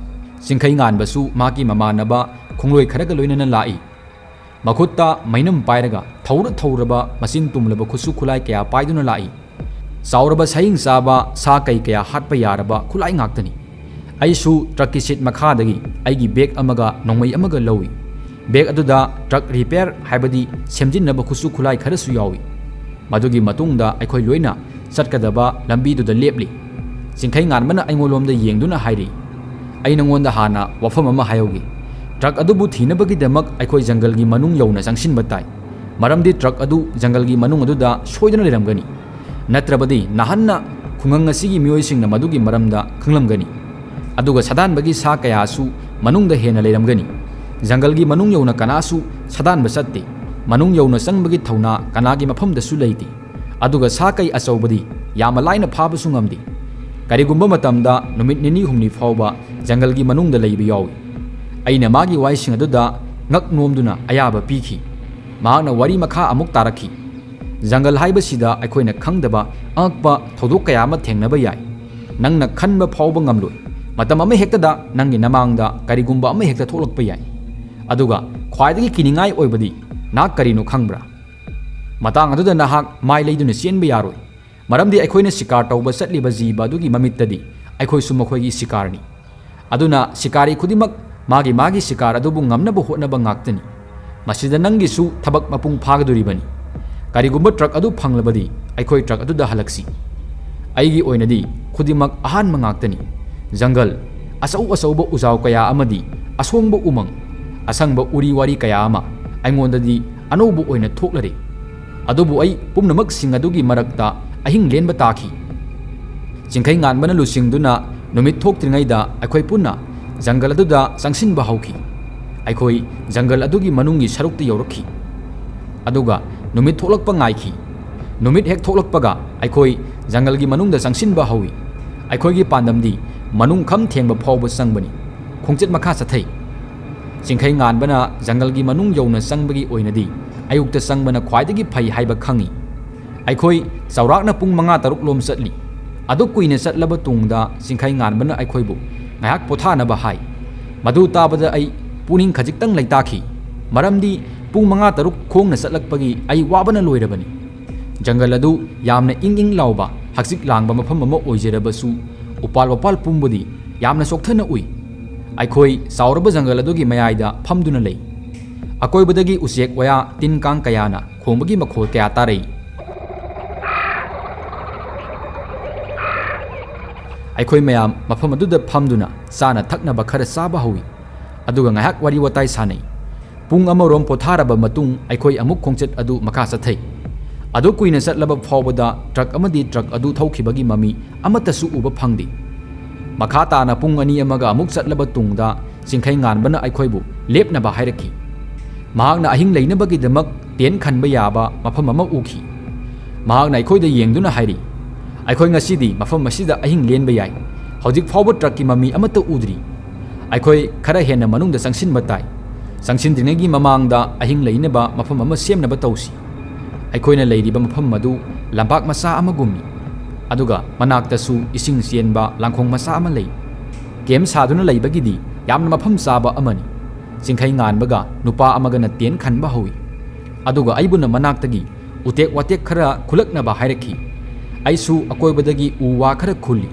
ꯆꯤꯡꯈꯩ ꯉꯥꯟꯕꯁꯨ ꯃꯍꯥꯛꯀꯤ ꯃꯃꯥꯟꯅꯕ ꯈꯣꯡꯂꯣꯏ ꯈꯔꯒ ꯂꯣꯏꯅꯅ ꯂꯥꯛꯏ꯫ ꯃꯈꯨꯠꯇ ꯃꯩꯅꯝ ꯄꯥꯏꯔꯒ ꯊꯧꯔ ꯊꯧꯔꯕ ꯃꯆꯤꯟ ꯇꯨꯝꯂꯕ ꯈꯨꯠꯁꯨ ꯈꯨꯠꯂꯥꯏ ꯀꯌꯥ ꯄꯥꯏꯗꯨꯅ ꯂꯥꯛꯏ꯫ ꯆꯥꯎꯔꯕ ꯁꯥꯍꯤꯡ ꯆꯥꯕ ꯁꯥ ꯀꯩ ꯀꯌꯥ ꯍꯥꯠꯄ ꯌꯥꯔꯕ ꯈꯨꯠꯂꯥꯏ ꯉꯥꯛꯇꯅꯤ꯫ ꯑꯩꯁꯨ ꯇ꯭ꯔꯛꯀꯤ ꯁꯤꯠ ꯃꯈꯥꯗꯒꯤ ꯑꯩꯒꯤ ꯕꯦꯒ ꯑꯃꯒ ꯅꯣꯡꯃꯩ ꯑꯃꯒ ꯂꯧꯏ꯫ ꯕꯦꯒ ꯑꯗꯨꯗ ꯇ꯭ꯔꯛ ꯔꯤꯄꯦꯌꯔ, ꯍꯥꯏꯕꯗꯤ ꯁꯦꯝꯖꯤꯟꯅꯕ ꯈꯨꯠꯁꯨ ꯈꯨꯠꯂꯥꯏ ꯈꯔꯁꯨ ꯌꯥꯎꯏ꯫ ꯃꯗꯨꯒꯤ ꯃꯇꯨꯡꯗ ꯑꯩꯈꯣꯏ ꯂꯣꯏꯅ ꯆꯠꯀꯗꯕ ꯂꯝꯕꯤꯗꯨꯗ ꯂꯦꯞꯂꯤ꯫ ꯆꯤꯡꯈꯩ ꯉꯥꯟꯕꯅ ꯑꯩꯉꯣꯟꯂꯣꯝꯗ ꯌꯦꯡꯗꯨꯅ ꯍꯥꯏꯔꯤ, "ꯑꯩ ꯅꯉꯣꯟꯗ ꯍꯥꯟꯅ ꯋꯥꯐꯝ ꯑꯃ ꯍꯥꯏꯍꯧꯒꯦ꯫ ꯇ꯭ꯔꯛ ꯑꯗꯨꯕꯨ ꯊꯤꯅꯕꯒꯤꯗꯃꯛ ꯑꯩꯈꯣꯏ ꯖꯪꯒꯜꯒꯤ ꯃꯅꯨꯡ ꯌꯧꯅ ꯆꯪꯁꯤꯟꯕ ꯇꯥꯏ꯫ ꯃꯔꯝꯗꯤ ꯇ꯭ꯔꯛ ꯑꯗꯨ ꯖꯪꯒꯜꯒꯤ ꯃꯅꯨꯡ ꯑꯗꯨꯗ ꯁꯣꯏꯗꯅ ꯂꯩꯔꯝꯒꯅꯤ꯫ ꯅꯠꯇ꯭ꯔꯕꯗꯤ ꯅꯍꯥꯟꯅ ꯈꯨꯡꯒꯪ ꯑꯁꯤꯒꯤ ꯃꯤꯑꯣꯏꯁꯤꯡꯅ ꯃꯗꯨꯒꯤ ꯃꯔꯝꯗ ꯈꯪꯂꯝꯒꯅꯤ꯫ ꯑꯗꯨꯒ ꯁꯥꯗꯥꯟꯕꯒꯤ ꯁꯥ ꯀꯌꯥꯁꯨ ꯃꯅꯨꯡꯗ ꯍꯦꯟꯅ ꯂꯩꯔꯝꯒꯅꯤ꯫ ꯖꯪꯒꯜꯒꯤ ꯃꯅꯨꯡ ꯌꯧꯅ ꯀꯅꯥꯁꯨ ꯁꯥꯗꯥꯟꯕ ꯆꯠꯇꯦ꯫ ꯃꯅꯨꯡ ꯌꯧꯅ ꯆꯪꯕꯒꯤ ꯊꯧꯅꯥ ꯀꯅꯥꯒꯤ ꯃꯐꯝꯗꯁꯨ ꯂꯩꯇꯦ꯫ ꯑꯗꯨꯒ ꯁꯥ ꯀꯩ ꯑꯆꯧꯕꯗꯤ ꯌꯥꯝꯅ ꯂꯥꯏꯅ ꯐꯥꯕꯁꯨ ꯉꯝꯗꯦ꯫ ꯀꯔꯤꯒꯨꯝꯕ ꯃꯇꯝꯗ ꯅꯨꯃꯤꯠ ꯅꯤꯅꯤ ꯍꯨꯝꯅꯤ ꯐꯥꯎꯕ ꯖꯪꯒꯜꯒꯤ ꯃꯅꯨꯡꯗ ꯂꯩꯕ ꯌꯥꯎꯏ꯫" ꯑꯩꯅ ꯃꯥꯒꯤ ꯋꯥꯍꯩꯁꯤꯡ ꯑꯗꯨꯗ ꯉꯛ ꯅꯣꯝꯗꯨꯅ ꯑꯌꯥꯕ ꯄꯤꯈꯤ꯫ ꯃꯍꯥꯛꯅ ꯋꯥꯔꯤ ꯃꯈꯥ ꯑꯃꯨꯛ ꯇꯥꯔꯛꯈꯤ꯫ "ꯖꯪꯒꯜ ꯍꯥꯏꯕꯁꯤꯗ ꯑꯩꯈꯣꯏꯅ ꯈꯪꯗꯕ ꯑꯉꯛꯄ ꯊꯧꯗꯣꯛ ꯀꯌꯥ ꯑꯃ ꯊꯦꯡꯅꯕ ꯌꯥꯏ꯫ ꯅꯪꯅ ꯈꯟꯕ ꯐꯥꯎꯕ ꯉꯝꯂꯣꯏ꯫ ꯃꯇꯝ ꯑꯃ ꯍꯦꯛꯇꯗ ꯅꯪꯒꯤ ꯅꯃꯥꯡꯗ ꯀꯔꯤꯒꯨꯝꯕ ꯑꯃ ꯍꯦꯛꯇ ꯊꯣꯛꯂꯛꯄ ꯌꯥꯏ꯫ ꯑꯗꯨꯒ ꯈ꯭ꯋꯥꯏꯗꯒꯤ ꯀꯤꯅꯤꯡꯉꯥꯏ ꯑꯣꯏꯕꯗꯤ ꯅꯍꯥꯛ ꯀꯔꯤꯅꯣ ꯈꯪꯕ꯭ꯔꯥ? ꯃꯇꯥꯡ ꯑꯗꯨꯗ ꯅꯍꯥꯛ ꯃꯥꯏ ꯂꯩꯗꯨꯅ ꯆꯦꯟꯕ ꯌꯥꯔꯣꯏ꯫ ꯃꯔꯝꯗꯤ ꯑꯩꯈꯣꯏꯅ ꯁꯤꯀꯥꯔ ꯇꯧꯕ ꯆꯠꯂꯤꯕ ꯖꯤꯕ ꯑꯗꯨꯒꯤ ꯃꯃꯤꯠꯇꯗꯤ ꯑꯩꯈꯣꯏꯁꯨ ꯃꯈꯣꯏꯒꯤ ꯁꯤꯀꯥꯔꯅꯤ꯫ ꯑꯗꯨꯅ ꯁꯤꯀꯥꯔꯤ ꯈꯨꯗꯤꯡꯃꯛ ꯃꯥꯒꯤ ꯃꯥꯒꯤ ꯁꯤꯀꯥꯔ ꯑꯗꯨꯕꯨ ꯉꯝꯅꯕ ꯍꯣꯠꯅꯕ ꯉꯥꯛꯇꯅꯤ꯫ ꯃꯁꯤꯗ ꯅꯪꯒꯤꯁꯨ ꯊꯕꯛ ꯃꯄꯨꯡ ꯐꯥꯒꯗꯣꯔꯤꯕꯅꯤ꯫ ꯀꯔꯤꯒꯨꯝꯕ ꯇ꯭ꯔꯛ ꯑꯗꯨ ꯐꯪꯂꯕꯗꯤ ꯑꯩꯈꯣꯏ ꯇ꯭ꯔꯛ ꯑꯗꯨꯗ ꯍꯜꯂꯛꯁꯤ꯫ ꯑꯩꯒꯤ ꯑꯣꯏꯅꯗꯤ ꯈꯨꯗꯤꯡꯃꯛ ꯑꯍꯥꯟꯕ ꯉꯥꯛꯇꯅꯤ꯫ ꯖꯪꯒꯜ, ꯑꯆꯧ ꯑꯆꯧꯕ ꯎꯖꯥꯎ ꯀꯌꯥ ꯑꯃꯗꯤ ꯑꯁꯣꯡꯕ ꯎꯃꯪ, ꯑꯁꯪꯕ ꯎꯔꯤ ꯋꯥꯔꯤ ꯀꯌꯥ ꯑꯃ ꯑꯩꯉꯣꯟꯗꯗꯤ ꯑꯅꯧꯕ ꯑꯣꯏꯅ ꯊꯣꯛꯂꯔꯦ꯫ ꯑꯗꯨꯕꯨ ꯑꯩ ꯄꯨꯝꯅꯃꯛꯁꯤꯡ ꯑꯗꯨꯒꯤ ꯃꯔꯛꯇ ꯑꯍꯤꯡ ꯂꯦꯟꯕ ꯇꯥꯈꯤ꯫ ꯆꯤꯡꯈꯩ ꯉꯥꯟꯕꯅ ꯂꯨꯆꯤꯡꯗꯨꯅ ꯅꯨꯃꯤꯠ ꯊꯣꯛꯇ꯭ꯔꯤꯉꯩꯗ ꯑꯩꯈꯣꯏ ꯄꯨꯟꯅ ꯖꯪꯒꯜ ꯑꯗꯨꯗ ꯆꯪꯁꯤꯟꯕ ꯍꯧꯈꯤ꯫ ꯑꯩꯈꯣꯏ ꯖꯪꯒꯜ ꯑꯗꯨꯒꯤ ꯃꯅꯨꯡꯒꯤ ꯁꯔꯨꯛꯇ ꯌꯧꯔꯛꯈꯤ꯫ ꯑꯗꯨꯒ ꯅꯨꯃꯤꯠ ꯊꯣꯛꯂꯛꯄ ꯉꯥꯏꯈꯤ꯫ ꯅꯨꯃꯤꯠ ꯍꯦꯛ ꯊꯣꯛꯂꯛꯄꯒ ꯑꯩꯈꯣꯏ ꯖꯪꯒꯜꯒꯤ ꯃꯅꯨꯡꯗ ꯆꯪꯁꯤꯟꯕ ꯍꯧꯏ꯫ ꯑꯩꯈꯣꯏꯒꯤ ꯄꯥꯟꯗꯝꯗꯤ ꯃꯅꯨꯡ ꯈꯝ ꯊꯦꯡꯕ ꯐꯥꯎꯕ ꯆꯪꯕꯅꯤ꯫ ꯈꯣꯡꯆꯠ ꯃꯈꯥ ꯆꯠꯊꯩ꯫ ꯆꯤꯡꯈꯩ ꯉꯥꯟꯕꯅ ꯖꯪꯒꯜꯒꯤ ꯃꯅꯨꯡ ꯌꯧꯅ ꯆꯪꯕꯒꯤ ꯑꯣꯏꯅꯗꯤ ꯑꯌꯨꯛꯇ ꯆꯪꯕꯅ ꯈ꯭ꯋꯥꯏꯗꯒꯤ ꯐꯩ ꯍꯥꯏꯕ ꯈꯪꯏ꯫ ꯑꯩꯈꯣꯏ ꯆꯥꯎꯔꯥꯛꯅ ꯄꯨꯡ ꯃꯉꯥ ꯇꯔꯨꯛ ꯂꯣꯝ ꯆꯠꯂꯤ꯫ ꯑꯗꯨ ꯀꯨꯏꯅ ꯆꯠꯂꯕ ꯇꯨꯡꯗ ꯆꯤꯡꯈꯩ ꯉꯥꯟꯕꯅ ꯑꯩꯈꯣꯏꯕꯨ ꯉꯥꯏꯍꯥꯛ ꯄꯣꯊꯥꯅꯕ ꯍꯥꯏ꯫ ꯃꯗꯨ ꯇꯥꯕꯗ ꯑꯩ ꯄꯨꯛꯅꯤꯡ ꯈꯖꯤꯛꯇꯪ ꯂꯩꯇꯥꯈꯤ, ꯃꯔꯝꯗꯤ ꯄꯨꯡ ꯃꯉꯥ ꯇꯔꯨꯛ ꯈꯣꯡꯅ ꯆꯠꯂꯛꯄꯒꯤ ꯑꯩ ꯋꯥꯕꯅ ꯂꯣꯏꯔꯕꯅꯤ꯫ ꯖꯪꯒꯜ ꯑꯗꯨ ꯌꯥꯝꯅ ꯏꯪ ꯏꯪ ꯂꯥꯎꯕ, ꯍꯛꯆꯤꯛ ꯂꯥꯡꯕ ꯃꯐꯝ ꯑꯃ ꯑꯣꯏꯖꯔꯕꯁꯨ, ꯎꯄꯥꯜ ꯋꯥꯄꯥꯜ ꯄꯨꯝꯕꯗꯤ ꯌꯥꯝꯅ ꯆꯣꯛꯊꯅ ꯎꯏ꯫ ꯑꯩꯈꯣꯏ ꯆꯥꯎꯔꯕ ꯖꯪꯒꯜ ꯑꯗꯨꯒꯤ ꯃꯌꯥꯏꯗ ꯐꯝꯗꯨꯅ ꯂꯩ꯫ ꯑꯀꯣꯏꯕꯗꯒꯤ ꯎꯆꯦꯛ ꯋꯥꯌꯥ, ꯇꯤꯟ ꯀꯥꯡ ꯀꯌꯥꯅ ꯈꯣꯡꯕꯒꯤ ꯃꯈꯣꯜ ꯀꯌꯥ ꯇꯥꯔꯛꯏ꯫ ꯑꯩꯈꯣꯏ ꯃꯌꯥꯝ ꯃꯐꯝ ꯑꯗꯨꯗ ꯐꯝꯗꯨꯅ ꯆꯥꯅ ꯊꯛꯅꯕ ꯈꯔ ꯆꯥꯕ ꯍꯧꯏ, ꯑꯗꯨꯒ ꯉꯥꯏꯍꯥꯛ ꯋꯥꯔꯤ ꯋꯥꯇꯥꯏ ꯁꯥꯟꯅꯩ꯫ ꯄꯨꯡ ꯑꯃꯔꯣꯝ ꯄꯣꯊꯥꯔꯕ ꯃꯇꯨꯡ, ꯑꯩꯈꯣꯏ ꯑꯃꯨꯛ ꯈꯣꯡꯆꯠ ꯑꯗꯨ ꯃꯈꯥ ꯆꯠꯊꯩ꯫ ꯑꯗꯨ ꯀꯨꯏꯅ ꯆꯠꯂꯕ ꯐꯥꯎꯕꯗ ꯇ꯭ꯔꯛ ꯑꯃꯗꯤ ꯇ꯭ꯔꯛ ꯑꯗꯨ ꯊꯧꯈꯤꯕꯒꯤ ꯃꯃꯤ ꯑꯃꯠꯇꯁꯨ ꯎꯕ ꯐꯪꯗꯦ꯫ ꯃꯈꯥ ꯇꯥꯅ ꯄꯨꯡ ꯑꯅꯤ ꯑꯃꯒ ꯑꯃꯨꯛ ꯆꯠꯂꯕ ꯇꯨꯡꯗ, ꯆꯤꯡꯈꯩ ꯉꯥꯟꯕꯅ ꯑꯩꯈꯣꯏꯕꯨ ꯂꯦꯞꯅꯕ ꯍꯥꯏꯔꯛꯈꯤ꯫ ꯃꯍꯥꯛꯅ ꯑꯍꯤꯡ ꯂꯩꯅꯕꯒꯤꯗꯃꯛ ꯇꯦꯟ ꯈꯟꯕ ꯌꯥꯕ ꯃꯐꯝ ꯑꯃ ꯎꯈꯤ꯫ ꯃꯍꯥꯛꯅ ꯑꯩꯈꯣꯏꯗ ꯌꯦꯡꯗꯨꯅ ꯍꯥꯏꯔꯤ, "ꯑꯩꯈꯣꯏ ꯉꯁꯤꯗꯤ ꯃꯐꯝ ꯑꯁꯤꯗ ꯑꯍꯤꯡ ꯂꯦꯟꯕ ꯌꯥꯏ꯫ ꯍꯧꯖꯤꯛ ꯐꯥꯎꯕ ꯇ꯭ꯔꯛꯀꯤ ꯃꯃꯤ ꯑꯃꯠꯇ ꯎꯗ꯭ꯔꯤ꯫ ꯑꯩꯈꯣꯏ ꯈꯔ ꯍꯦꯟꯅ ꯃꯅꯨꯡꯗ ꯆꯪꯁꯤꯟꯕ ꯇꯥꯏ꯫ ꯆꯪꯁꯤꯟꯗ꯭ꯔꯤꯉꯩꯒꯤ ꯃꯃꯥꯡꯗ ꯑꯍꯤꯡ ꯂꯩꯅꯕ ꯃꯐꯝ ꯑꯃ ꯁꯦꯝꯅꯕ ꯇꯧꯁꯤ꯫" ꯑꯩꯈꯣꯏꯅ ꯂꯩꯔꯤꯕ ꯃꯐꯝ ꯑꯗꯨ ꯂꯝꯄꯥꯛ ꯃꯆꯥ ꯑꯃꯒꯨꯝꯃꯤ, ꯑꯗꯨꯒ ꯃꯅꯥꯛꯇꯁꯨ ꯏꯁꯤꯡ ꯆꯦꯟꯕ ꯂꯥꯡꯈꯣꯡ ꯃꯆꯥ ꯑꯃ ꯂꯩ꯫ ꯀꯦꯝ ꯁꯥꯗꯨꯅ ꯂꯩꯕꯒꯤꯗꯤ ꯌꯥꯝꯅ ꯃꯐꯝ ꯆꯥꯕ ꯑꯃꯅꯤ꯫ ꯆꯤꯡꯈꯩ ꯉꯥꯟꯕꯒ ꯅꯨꯄꯥ ꯑꯃꯒꯅ ꯇꯦꯟ ꯈꯟꯕ ꯍꯧꯏ, ꯑꯗꯨꯒ ꯑꯩꯕꯨꯅ ꯃꯅꯥꯛꯇꯒꯤ ꯎꯇꯦꯛ ꯋꯥꯇꯦꯛ ꯈꯔ ꯈꯨꯜꯂꯛꯅꯕ ꯍꯥꯏꯔꯛꯈꯤ꯫ ꯑꯩꯁꯨ ꯑꯀꯣꯏꯕꯗꯒꯤ ꯎ ꯋꯥ ꯈꯔ ꯈꯨꯜꯂꯤ꯫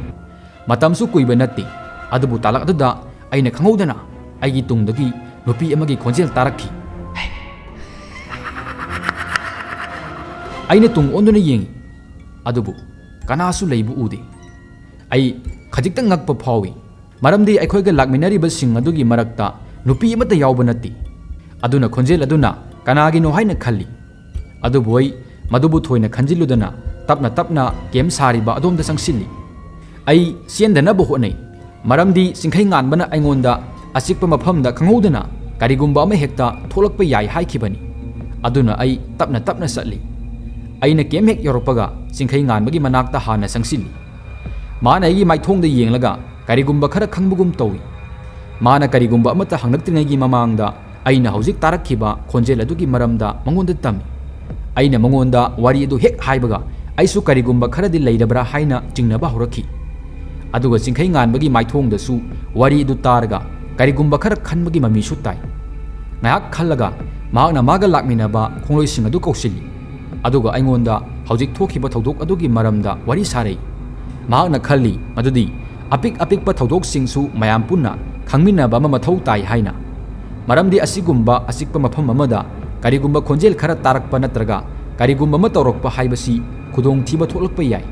ꯃꯇꯝꯁꯨ ꯀꯨꯏꯕ ꯅꯠꯇꯦ, ꯑꯗꯨꯕꯨ ꯇꯥꯂꯛ ꯑꯗꯨꯗ ꯑꯩꯅ ꯈꯪꯍꯧꯗꯅ ꯑꯩꯒꯤ ꯇꯨꯡꯗꯒꯤ ꯅꯨꯄꯤ ꯑꯃꯒꯤ ꯈꯣꯟꯖꯦꯜ ꯇꯥꯔꯛꯈꯤ꯫ ꯑꯩꯅ ꯇꯨꯡ ꯑꯣꯟꯗꯨꯅ ꯌꯦꯡꯉꯤ, ꯑꯗꯨꯕꯨ ꯀꯅꯥꯁꯨ ꯂꯩꯕ ꯎꯗꯦ꯫ ꯑꯩ ꯈꯖꯤꯛꯇꯪ ꯉꯛꯄ ꯐꯥꯎꯏ, ꯃꯔꯝꯗꯤ ꯑꯩꯈꯣꯏꯒ ꯂꯥꯛꯃꯤꯟꯅꯔꯤꯕꯁꯤꯡ ꯑꯗꯨꯒꯤ ꯃꯔꯛꯇ ꯅꯨꯄꯤ ꯑꯃꯠꯇ ꯌꯥꯎꯕ ꯅꯠꯇꯦ꯫ ꯑꯗꯨꯅ ꯈꯣꯟꯖꯦꯜ ꯑꯗꯨꯅ ꯀꯅꯥꯒꯤꯅꯣ ꯍꯥꯏꯅ ꯈꯜꯂꯤ꯫ ꯑꯗꯨꯕꯨ ꯑꯩ ꯃꯗꯨꯕꯨ ꯊꯣꯏꯅ ꯈꯟꯖꯤꯜꯂꯨꯗꯅ ꯇꯞꯅ ꯇꯞꯅ ꯀꯦꯝ ꯁꯥꯔꯤꯕ ꯑꯗꯣꯝꯗ ꯆꯪꯁꯤꯜꯂꯤ꯫ ꯑꯩ ꯆꯦꯟꯗꯅꯕ ꯍꯣꯠꯅꯩ, ꯃꯔꯝꯗꯤ ꯆꯤꯡꯈꯩ ꯉꯥꯟꯕꯅ ꯑꯩꯉꯣꯟꯗ ꯑꯆꯤꯛꯄ ꯃꯐꯝꯗ ꯈꯪꯍꯧꯗꯅ ꯀꯔꯤꯒꯨꯝꯕ ꯑꯃ ꯍꯦꯛꯇ ꯊꯣꯛꯂꯛꯄ ꯌꯥꯏ ꯍꯥꯏꯈꯤꯕꯅꯤ꯫ ꯑꯗꯨꯅ ꯑꯩ ꯇꯞꯅ ꯇꯞꯅ ꯆꯠꯂꯤ꯫ ꯑꯩꯅ ꯀꯦꯝ ꯍꯦꯛ ꯌꯧꯔꯛꯄꯒ ꯆꯤꯡꯈꯩ ꯉꯥꯟꯕꯒꯤ ꯃꯅꯥꯛꯇ ꯍꯥꯟꯅ ꯆꯪꯁꯤꯜꯂꯤ꯫ ꯃꯥꯅ ꯑꯩꯒꯤ ꯃꯥꯏꯊꯣꯡꯗ ꯌꯦꯡꯂꯒ ꯀꯔꯤꯒꯨꯝꯕ ꯈꯔ ꯈꯪꯕꯒꯨꯝ ꯇꯧꯏ꯫ ꯃꯥꯅ ꯀꯔꯤꯒꯨꯝꯕ ꯑꯃꯠꯇ ꯍꯪꯂꯛꯇ꯭ꯔꯤꯉꯩꯒꯤ ꯃꯃꯥꯡꯗ ꯑꯩꯅ ꯍꯧꯖꯤꯛ ꯇꯥꯔꯛꯈꯤꯕ ꯈꯣꯟꯖꯦꯜ ꯑꯗꯨꯒꯤ ꯃꯔꯝꯗ ꯃꯉꯣꯟꯗ ꯇꯝꯃꯤ꯫ ꯑꯩꯅ ꯃꯉꯣꯟꯗ ꯋꯥꯔꯤ ꯑꯗꯨ ꯍꯦꯛ ꯍꯥꯏꯕꯒ ꯑꯩꯁꯨ ꯀꯔꯤꯒꯨꯝꯕ ꯈꯔꯗꯤ ꯂꯩꯔꯕ꯭ꯔꯥ ꯍꯥꯏꯅ ꯆꯤꯡꯅꯕ ꯍꯧꯔꯛꯈꯤ꯫ ꯑꯗꯨꯒ ꯆꯤꯡꯈꯩ ꯉꯥꯟꯕꯒꯤ ꯃꯥꯏꯊꯣꯡꯗꯁꯨ ꯋꯥꯔꯤ ꯑꯗꯨ ꯇꯥꯔꯒ ꯀꯔꯤꯒꯨꯝꯕ ꯈꯔ ꯈꯟꯕꯒꯤ ꯃꯃꯤꯁꯨ ꯇꯥꯏ꯫ ꯉꯥꯏꯍꯥꯛ ꯈꯜꯂꯒ ꯃꯍꯥꯛꯅ ꯃꯥꯒ ꯂꯥꯛꯃꯤꯟꯅꯕ ꯈꯣꯡꯂꯣꯏꯁꯤꯡ ꯑꯗꯨ ꯀꯧꯁꯤꯜꯂꯤ, ꯑꯗꯨꯒ ꯑꯩꯉꯣꯟꯗ ꯍꯧꯖꯤꯛ ꯊꯣꯛꯈꯤꯕ ꯊꯧꯗꯣꯛ ꯑꯗꯨꯒꯤ ꯃꯔꯝꯗ ꯋꯥꯔꯤ ꯁꯥꯔꯛꯏ꯫ ꯃꯍꯥꯛꯅ ꯈꯜꯂꯤ ꯃꯗꯨꯗꯤ ꯑꯄꯤꯛ ꯑꯄꯤꯛꯄ ꯊꯧꯗꯣꯛꯁꯤꯡꯁꯨ ꯃꯌꯥꯝ ꯄꯨꯟꯅ ꯈꯪꯃꯤꯟꯅꯕ ꯑꯃ ꯃꯊꯧ ꯇꯥꯏ ꯍꯥꯏꯅ꯫ ꯃꯔꯝꯗꯤ ꯑꯁꯤꯒꯨꯝꯕ ꯑꯆꯤꯛꯄ ꯃꯐꯝ ꯑꯃꯗ ꯀꯔꯤꯒꯨꯝꯕ ꯈꯣꯟꯖꯦꯜ ꯈꯔ ꯇꯥꯔꯛꯄ ꯅꯠꯇ꯭ꯔꯒ ꯀꯔꯤꯒꯨꯝꯕ ꯑꯃ ꯇꯧꯔꯛꯄ ꯍꯥꯏꯕꯁꯤ ꯈꯨꯗꯣꯡꯊꯤꯕ ꯊꯣꯛꯂꯛꯄ ꯌꯥꯏ꯫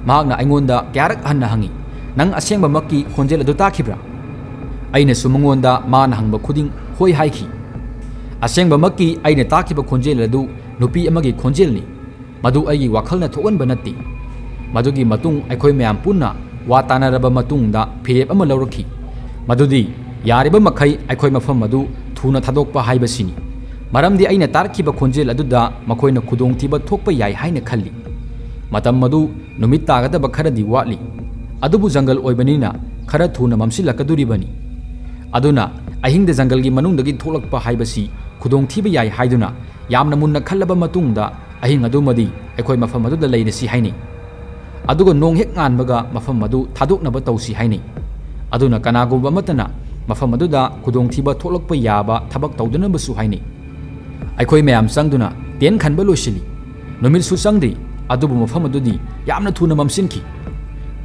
ꯃꯍꯥꯛꯅ ꯑꯩꯉꯣꯟꯗ ꯀꯌꯥꯔꯛ ꯍꯟꯅ ꯍꯪꯉꯤ, "ꯅꯪ ꯑꯁꯦꯡꯕꯃꯛꯀꯤ ꯈꯣꯟꯖꯦꯜ ꯑꯗꯨ ꯇꯥꯈꯤꯕ꯭ꯔꯥ?" ꯑꯩꯅꯁꯨ ꯃꯉꯣꯟꯗ ꯃꯥꯅ ꯍꯪꯕ ꯈꯨꯗꯤꯡ ꯍꯣꯏ ꯍꯥꯏꯈꯤ꯫ ꯑꯁꯦꯡꯕꯃꯛꯀꯤ ꯑꯩꯅ ꯇꯥꯈꯤꯕ ꯈꯣꯟꯖꯦꯜ ꯑꯗꯨ ꯅꯨꯄꯤ ꯑꯃꯒꯤ ꯈꯣꯟꯖꯦꯜꯅꯤ꯫ ꯃꯗꯨ ꯑꯩꯒꯤ ꯋꯥꯈꯜꯅ ꯊꯣꯛꯍꯟꯕ ꯅꯠꯇꯦ꯫ ꯃꯗꯨꯒꯤ ꯃꯇꯨꯡ ꯑꯩꯈꯣꯏ ꯃꯌꯥꯝ ꯄꯨꯟꯅ ꯋꯥ ꯇꯥꯅꯔꯕ ꯃꯇꯨꯡꯗ ꯐꯤꯔꯦꯞ ꯑꯃ ꯂꯧꯔꯛꯈꯤ, ꯃꯗꯨꯗꯤ ꯌꯥꯔꯤꯕ ꯃꯈꯩ ꯑꯩꯈꯣꯏ ꯃꯐꯝ ꯑꯗꯨ ꯊꯨꯅ ꯊꯥꯗꯣꯛꯄ ꯍꯥꯏꯕꯁꯤꯅꯤ꯫ ꯃꯔꯝꯗꯤ ꯑꯩꯅ ꯇꯥꯔꯛꯈꯤꯕ ꯈꯣꯟꯖꯦꯜ ꯑꯗꯨꯗ ꯃꯈꯣꯏꯅ ꯈꯨꯗꯣꯡꯊꯤꯕ ꯊꯣꯛꯄ ꯌꯥꯏ ꯍꯥꯏꯅ ꯈꯜꯂꯤ꯫ ꯃꯇꯝ ꯑꯗꯨ ꯅꯨꯃꯤꯠ ꯇꯥꯒꯗꯕ ꯈꯔꯗꯤ ꯋꯥꯠꯂꯤ, ꯑꯗꯨꯕꯨ ꯖꯪꯒꯜ ꯑꯣꯏꯕꯅꯤꯅ ꯈꯔ ꯊꯨꯅ ꯃꯝꯁꯤꯜꯂꯛꯀꯗꯧꯔꯤꯕꯅꯤ꯫ ꯑꯗꯨꯅ ꯑꯍꯤꯡꯗ ꯖꯪꯒꯜꯒꯤ ꯃꯅꯨꯡꯗꯒꯤ ꯊꯣꯛꯂꯛꯄ ꯍꯥꯏꯕꯁꯤ ꯈꯨꯗꯣꯡꯊꯤꯕ ꯌꯥꯏ ꯍꯥꯏꯗꯨꯅ ꯌꯥꯝꯅ ꯃꯨꯟꯅ ꯈꯜꯂꯕ ꯃꯇꯨꯡꯗ ꯑꯍꯤꯡ ꯑꯗꯨꯃꯗꯤ ꯑꯩꯈꯣꯏ ꯃꯐꯝ ꯑꯗꯨꯗ ꯂꯩꯔꯁꯤ ꯍꯥꯏꯅꯩ꯫ ꯑꯗꯨꯒ ꯅꯣꯡ ꯍꯦꯛ ꯉꯥꯟꯕꯒ ꯃꯐꯝ ꯑꯗꯨ ꯊꯥꯗꯣꯛꯅꯕ ꯇꯧꯁꯤ ꯍꯥꯏꯅꯩ꯫ ꯑꯗꯨꯅ ꯀꯅꯥꯒꯨꯝꯕ ꯑꯃꯠꯇꯅ ꯃꯐꯝ ꯑꯗꯨꯗ ꯈꯨꯗꯣꯡꯊꯤꯕ ꯊꯣꯛꯂꯛꯄ ꯌꯥꯕ ꯊꯕꯛ ꯇꯧꯗꯅꯕꯁꯨ ꯍꯥꯏꯅꯩ꯫ ꯑꯩꯈꯣꯏ ꯃꯌꯥꯝ ꯆꯪꯗꯨꯅ ꯇꯦꯟ ꯈꯟꯕ ꯂꯣꯏꯁꯤꯜꯂꯤ꯫ ꯅꯨꯃꯤꯠꯁꯨ ꯆꯪꯗ꯭ꯔꯤ, ꯑꯗꯨꯕꯨ ꯃꯐꯝ ꯑꯗꯨꯗꯤ ꯌꯥꯝꯅ ꯊꯨꯅ ꯃꯝꯁꯤꯟꯈꯤ꯫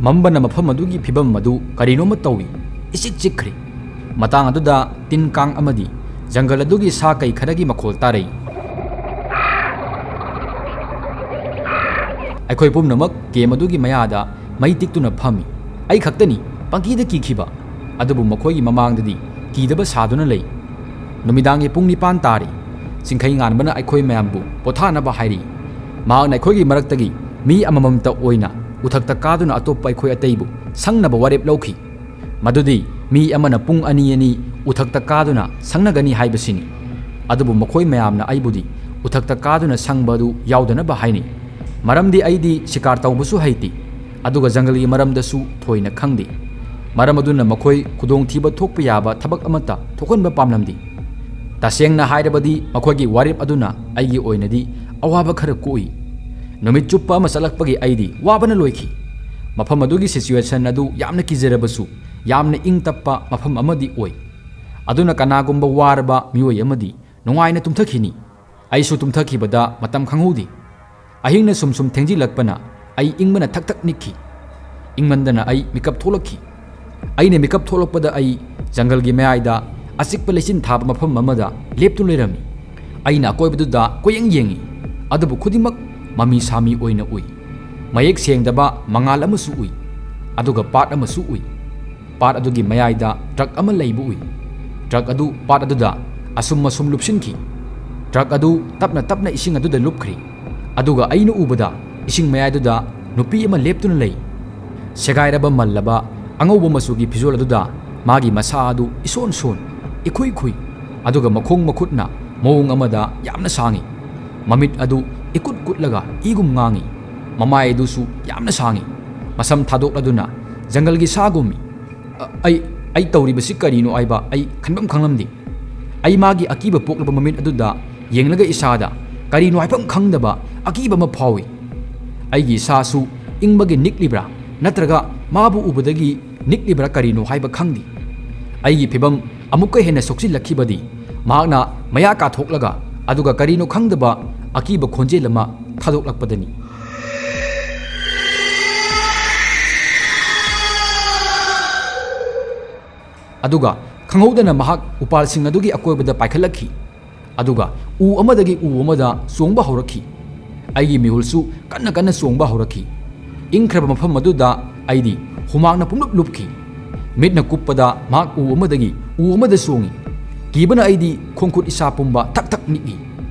ꯃꯝꯕꯅ ꯃꯐꯝ ꯑꯗꯨꯒꯤ ꯐꯤꯕꯝ ꯑꯗꯨ ꯀꯔꯤꯅꯣꯃ ꯇꯧꯏ, ꯏꯆꯤꯛ ꯆꯤꯛꯈ꯭ꯔꯦ꯫ ꯃꯇꯥꯡ ꯑꯗꯨꯗ ꯇꯤꯟ ꯀꯥꯡ ꯑꯃꯗꯤ ꯖꯪꯒꯜ ꯑꯗꯨꯒꯤ ꯁꯥ ꯀꯩ ꯈꯔꯒꯤ ꯃꯈꯣꯜ ꯇꯥꯔꯛꯏ꯫ ꯑꯩꯈꯣꯏ ꯄꯨꯝꯅꯃꯛ ꯀꯦꯝ ꯑꯗꯨꯒꯤ ꯃꯌꯥꯗ ꯃꯩ ꯇꯤꯛꯇꯨꯅ ꯐꯝꯃꯤ꯫ ꯑꯩ ꯈꯛꯇꯅꯤ ꯄꯪꯀꯤꯗ ꯀꯤꯈꯤꯕ, ꯑꯗꯨꯕꯨ ꯃꯈꯣꯏꯒꯤ ꯃꯃꯥꯡꯗꯗꯤ ꯀꯤꯗꯕ ꯁꯥꯗꯨꯅ ꯂꯩ꯫ ꯅꯨꯃꯤꯗꯥꯡꯒꯤ ꯄꯨꯡ ꯅꯤꯄꯥꯟ ꯇꯥꯔꯤ꯫ ꯆꯤꯡꯈꯩ ꯉꯥꯟꯕꯅ ꯑꯩꯈꯣꯏ ꯃꯌꯥꯝꯕꯨ ꯄꯣꯊꯥꯅꯕ ꯍꯥꯏꯔꯤ꯫ ꯃꯍꯥꯛꯅ ꯑꯩꯈꯣꯏꯒꯤ ꯃꯔꯛꯇꯒꯤ ꯃꯤ ꯑꯃꯃꯝꯇ ꯑꯣꯏꯅ ꯎꯊꯛꯇ ꯀꯥꯗꯨꯅ ꯑꯇꯣꯞꯄ ꯑꯩꯈꯣꯏ ꯑꯇꯩꯕꯨ ꯁꯪꯅꯕ ꯋꯥꯔꯦꯞ ꯂꯧꯈꯤ꯫ ꯃꯗꯨꯗꯤ ꯃꯤ ꯑꯃꯅ ꯄꯨꯡ ꯑꯅꯤ ꯑꯅꯤ ꯎꯊꯛꯇ ꯀꯥꯗꯨꯅ ꯁꯪꯅꯒꯅꯤ ꯍꯥꯏꯕꯁꯤꯅꯤ꯫ ꯑꯗꯨꯕꯨ ꯃꯈꯣꯏ ꯃꯌꯥꯝꯅ ꯑꯩꯕꯨꯗꯤ ꯎꯊꯛꯇ ꯀꯥꯗꯨꯅ ꯁꯪꯕ ꯑꯗꯨ ꯌꯥꯎꯗꯅꯕ ꯍꯥꯏꯅꯩ꯫ ꯃꯔꯝꯗꯤ ꯑꯩꯗꯤ ꯁꯤꯀꯥꯔ ꯇꯧꯕꯁꯨ ꯍꯩꯇꯦ, ꯑꯗꯨꯒ ꯖꯪꯒꯜꯒꯤ ꯃꯔꯝꯗꯁꯨ ꯊꯣꯏꯅ ꯈꯪꯗꯦ꯫ ꯃꯔꯝ ꯑꯗꯨꯅ ꯃꯈꯣꯏ ꯈꯨꯗꯣꯡꯊꯤꯕ ꯊꯣꯛꯄ ꯌꯥꯕ ꯊꯕꯛ ꯑꯃꯠꯇ ꯊꯣꯛꯍꯟꯕ ꯄꯥꯝꯂꯝꯗꯦ꯫ ꯇꯁꯦꯡꯅ ꯍꯥꯏꯔꯕꯗꯤ ꯃꯈꯣꯏꯒꯤ ꯋꯥꯔꯦꯞ ꯑꯗꯨꯅ ꯑꯩꯒꯤ ꯑꯣꯏꯅꯗꯤ ꯑꯋꯥꯕ ꯈꯔ ꯀꯣꯛꯏ꯫ ꯅꯨꯃꯤꯠ ꯆꯨꯞꯄ ꯑꯃ ꯆꯠꯂꯛꯄꯒꯤ ꯑꯩꯗꯤ ꯋꯥꯕꯅ ꯂꯣꯏꯈꯤ꯫ ꯃꯐꯝ ꯑꯗꯨꯒꯤ ꯁꯤꯆꯨꯋꯦꯁꯟ ꯑꯗꯨ ꯌꯥꯝꯅ ꯀꯤꯖꯔꯕꯁꯨ ꯌꯥꯝꯅ ꯏꯪ ꯇꯞꯄ ꯃꯐꯝ ꯑꯃꯗꯤ ꯑꯣꯏ꯫ ꯑꯗꯨꯅ ꯀꯅꯥꯒꯨꯝꯕ ꯋꯥꯔꯕ ꯃꯤꯑꯣꯏ ꯑꯃꯗꯤ ꯅꯨꯡꯉꯥꯏꯅ ꯇꯨꯝꯊꯈꯤꯅꯤ꯫ ꯑꯩꯁꯨ ꯇꯨꯝꯊꯈꯤꯕꯗ ꯃꯇꯝ ꯈꯪꯍꯧꯗꯦ꯫ ꯑꯍꯤꯡꯅ ꯁꯨꯝ ꯁꯨꯝ ꯊꯦꯡꯖꯤꯜꯂꯛꯄꯅ ꯑꯩ ꯏꯪꯕꯅ ꯊꯛ ꯊꯛ ꯅꯤꯛꯈꯤ꯫ ꯏꯪꯃꯟꯗꯅ ꯑꯩ ꯃꯤꯀꯞ ꯊꯣꯛꯂꯛꯈꯤ꯫ ꯑꯩꯅ ꯃꯤꯀꯞ ꯊꯣꯛꯂꯛꯄꯗ ꯑꯩ ꯖꯪꯒꯜꯒꯤ ꯃꯌꯥꯏꯗ ꯑꯆꯤꯛꯄ ꯂꯩꯆꯤꯟ ꯊꯥꯕ ꯃꯐꯝ ꯑꯃꯗ ꯂꯦꯞꯇꯨꯅ ꯂꯩꯔꯝꯃꯤ꯫ ꯑꯩꯅ ꯑꯀꯣꯏꯕꯗꯨꯗ ꯀꯣꯏꯌꯦꯡ ꯌꯦꯡꯉꯤ, ꯑꯗꯨꯕꯨ ꯈꯨꯗꯤꯡꯃꯛ ꯃꯃꯤ ꯁꯥꯃꯤ ꯑꯣꯏꯅ ꯎꯏ꯫ ꯃꯌꯦꯛ ꯁꯦꯡꯗꯕ ꯃꯉꯥꯜ ꯑꯃꯁꯨ ꯎꯏ, ꯑꯗꯨꯒ ꯄꯥꯠ ꯑꯃꯁꯨ ꯎꯏ꯫ ꯄꯥꯠ ꯑꯗꯨꯒꯤ ꯃꯌꯥꯏꯗ ꯇ꯭ꯔꯛ ꯑꯃ ꯂꯩꯕ ꯎꯏ꯫ ꯇ꯭ꯔꯛ ꯑꯗꯨ ꯄꯥꯠ ꯑꯗꯨꯗ ꯑꯁꯨꯝ ꯑꯁꯨꯝ ꯂꯨꯞꯁꯤꯟꯈꯤ꯫ ꯇ꯭ꯔꯛ ꯑꯗꯨ ꯇꯞꯅ ꯇꯞꯅ ꯏꯁꯤꯡ ꯑꯗꯨꯗ ꯂꯨꯞꯈ꯭ꯔꯤ꯫ ꯑꯗꯨꯒ ꯑꯩꯅ ꯎꯕꯗ ꯏꯁꯤꯡ ꯃꯌꯥꯏꯗꯨꯗ ꯅꯨꯄꯤ ꯑꯃ ꯂꯦꯞꯇꯨꯅ ꯂꯩ꯫ ꯁꯦꯒꯥꯏꯔꯕ ꯃꯜꯂꯕ ꯑꯉꯧꯕ ꯃꯆꯨꯒꯤ ꯐꯤꯖꯣꯜ ꯑꯗꯨꯗ ꯃꯥꯒꯤ ꯃꯁꯥ ꯑꯗꯨ ꯏꯁꯣꯟ ꯁꯣꯟ, ꯏꯈꯨꯏ ꯈꯨꯏ, ꯑꯗꯨꯒ ꯃꯈꯣꯡ ꯃꯈꯨꯠꯅ ꯃꯑꯣꯡ ꯑꯃꯗ ꯌꯥꯝꯅ ꯁꯥꯡꯏ꯫ ꯃꯃꯤꯠ ꯑꯗꯨ ꯏꯀꯨꯠ ꯀꯨꯠꯂꯒ ꯏꯒꯨꯝ ꯉꯥꯡꯏ꯫ ꯃꯃꯥꯏ ꯑꯗꯨꯁꯨ ꯌꯥꯝꯅ ꯁꯥꯡꯏ꯫ ꯃꯁꯝ ꯊꯥꯗꯣꯛꯂꯗꯨꯅ ꯖꯪꯒꯜꯒꯤ ꯁꯥꯒꯨꯝꯃꯤ꯫ ꯑ, ꯑꯩ, ꯑꯩ ꯇꯧꯔꯤꯕꯁꯤ ꯀꯔꯤꯅꯣ ꯍꯥꯏꯕ ꯑꯩ ꯈꯟꯐꯝ ꯈꯪꯂꯝꯗꯦ꯫ ꯑꯩ ꯃꯥꯒꯤ ꯑꯀꯤꯕ ꯄꯣꯛꯂꯕ ꯃꯃꯤꯠ ꯑꯗꯨꯗ ꯌꯦꯡꯂꯒ ꯏꯁꯥꯗ ꯀꯔꯤꯅꯣ ꯍꯥꯏꯐꯝ ꯈꯪꯗꯕ ꯑꯀꯤꯕ ꯑꯃ ꯐꯥꯎꯏ꯫ ꯑꯩꯒꯤ ꯏꯁꯥꯁꯨ ꯏꯪꯕꯒꯤ ꯅꯤꯛꯂꯤꯕ꯭ꯔꯥ ꯅꯠꯇ꯭ꯔꯒ ꯃꯥꯕꯨ ꯎꯕꯗꯒꯤ ꯅꯤꯛꯂꯤꯕ꯭ꯔꯥ ꯀꯔꯤꯅꯣ ꯍꯥꯏꯕ ꯈꯪꯗꯦ꯫ ꯑꯩꯒꯤ ꯐꯤꯕꯝ ꯑꯃꯨꯛꯀ ꯍꯦꯟꯅ ꯁꯣꯛꯆꯤꯜꯂꯛꯈꯤꯕꯗꯤ ꯃꯍꯥꯛꯅ ꯃꯌꯥ ꯀꯥꯊꯣꯛꯂꯒ ꯑꯗꯨꯒ ꯀꯔꯤꯅꯣ ꯈꯪꯗꯕ ꯑꯀꯤꯕ ꯈꯣꯟꯖꯦꯜ ꯑꯃ ꯊꯥꯗꯣꯛꯂꯛꯄꯗꯅꯤ꯫ ꯑꯗꯨꯒ ꯈꯪꯍꯧꯗꯅ ꯃꯍꯥꯛ ꯎꯄꯥꯜꯁꯤꯡ ꯑꯗꯨꯒꯤ ꯑꯀꯣꯏꯕꯗ ꯄꯥꯏꯈꯠꯂꯛꯈꯤ꯫ ꯑꯗꯨꯒ ꯎ ꯑꯃꯗꯒꯤ ꯎ ꯑꯃꯗ ꯆꯣꯡꯕ ꯍꯧꯔꯛꯈꯤ꯫ ꯑꯩꯒꯤ ꯃꯤꯍꯨꯜꯁꯨ ꯀꯟꯅ ꯀꯟꯅ ꯆꯣꯡꯕ ꯍꯧꯔꯛꯈꯤ꯫ ꯏꯪꯈ꯭ꯔꯕ ꯃꯐꯝ ꯑꯗꯨꯗ ꯑꯩꯗꯤ ꯍꯨꯃꯥꯡꯅ ꯄꯨꯝꯂꯨꯞ ꯂꯨꯞꯈꯤ꯫ ꯃꯤꯠꯅ ꯀꯨꯞꯄꯗ ꯃꯍꯥꯛ ꯎ ꯑꯃꯗꯒꯤ ꯎ ꯑꯃꯗ ꯆꯣꯡꯏ꯫ ꯀꯤꯕꯅ ꯑꯩꯗꯤ ꯈꯣꯡꯈꯨꯠ ꯏꯁꯥ ꯄꯨꯝꯕ ꯊꯛ ꯊꯛ ꯅꯤꯛꯏ꯫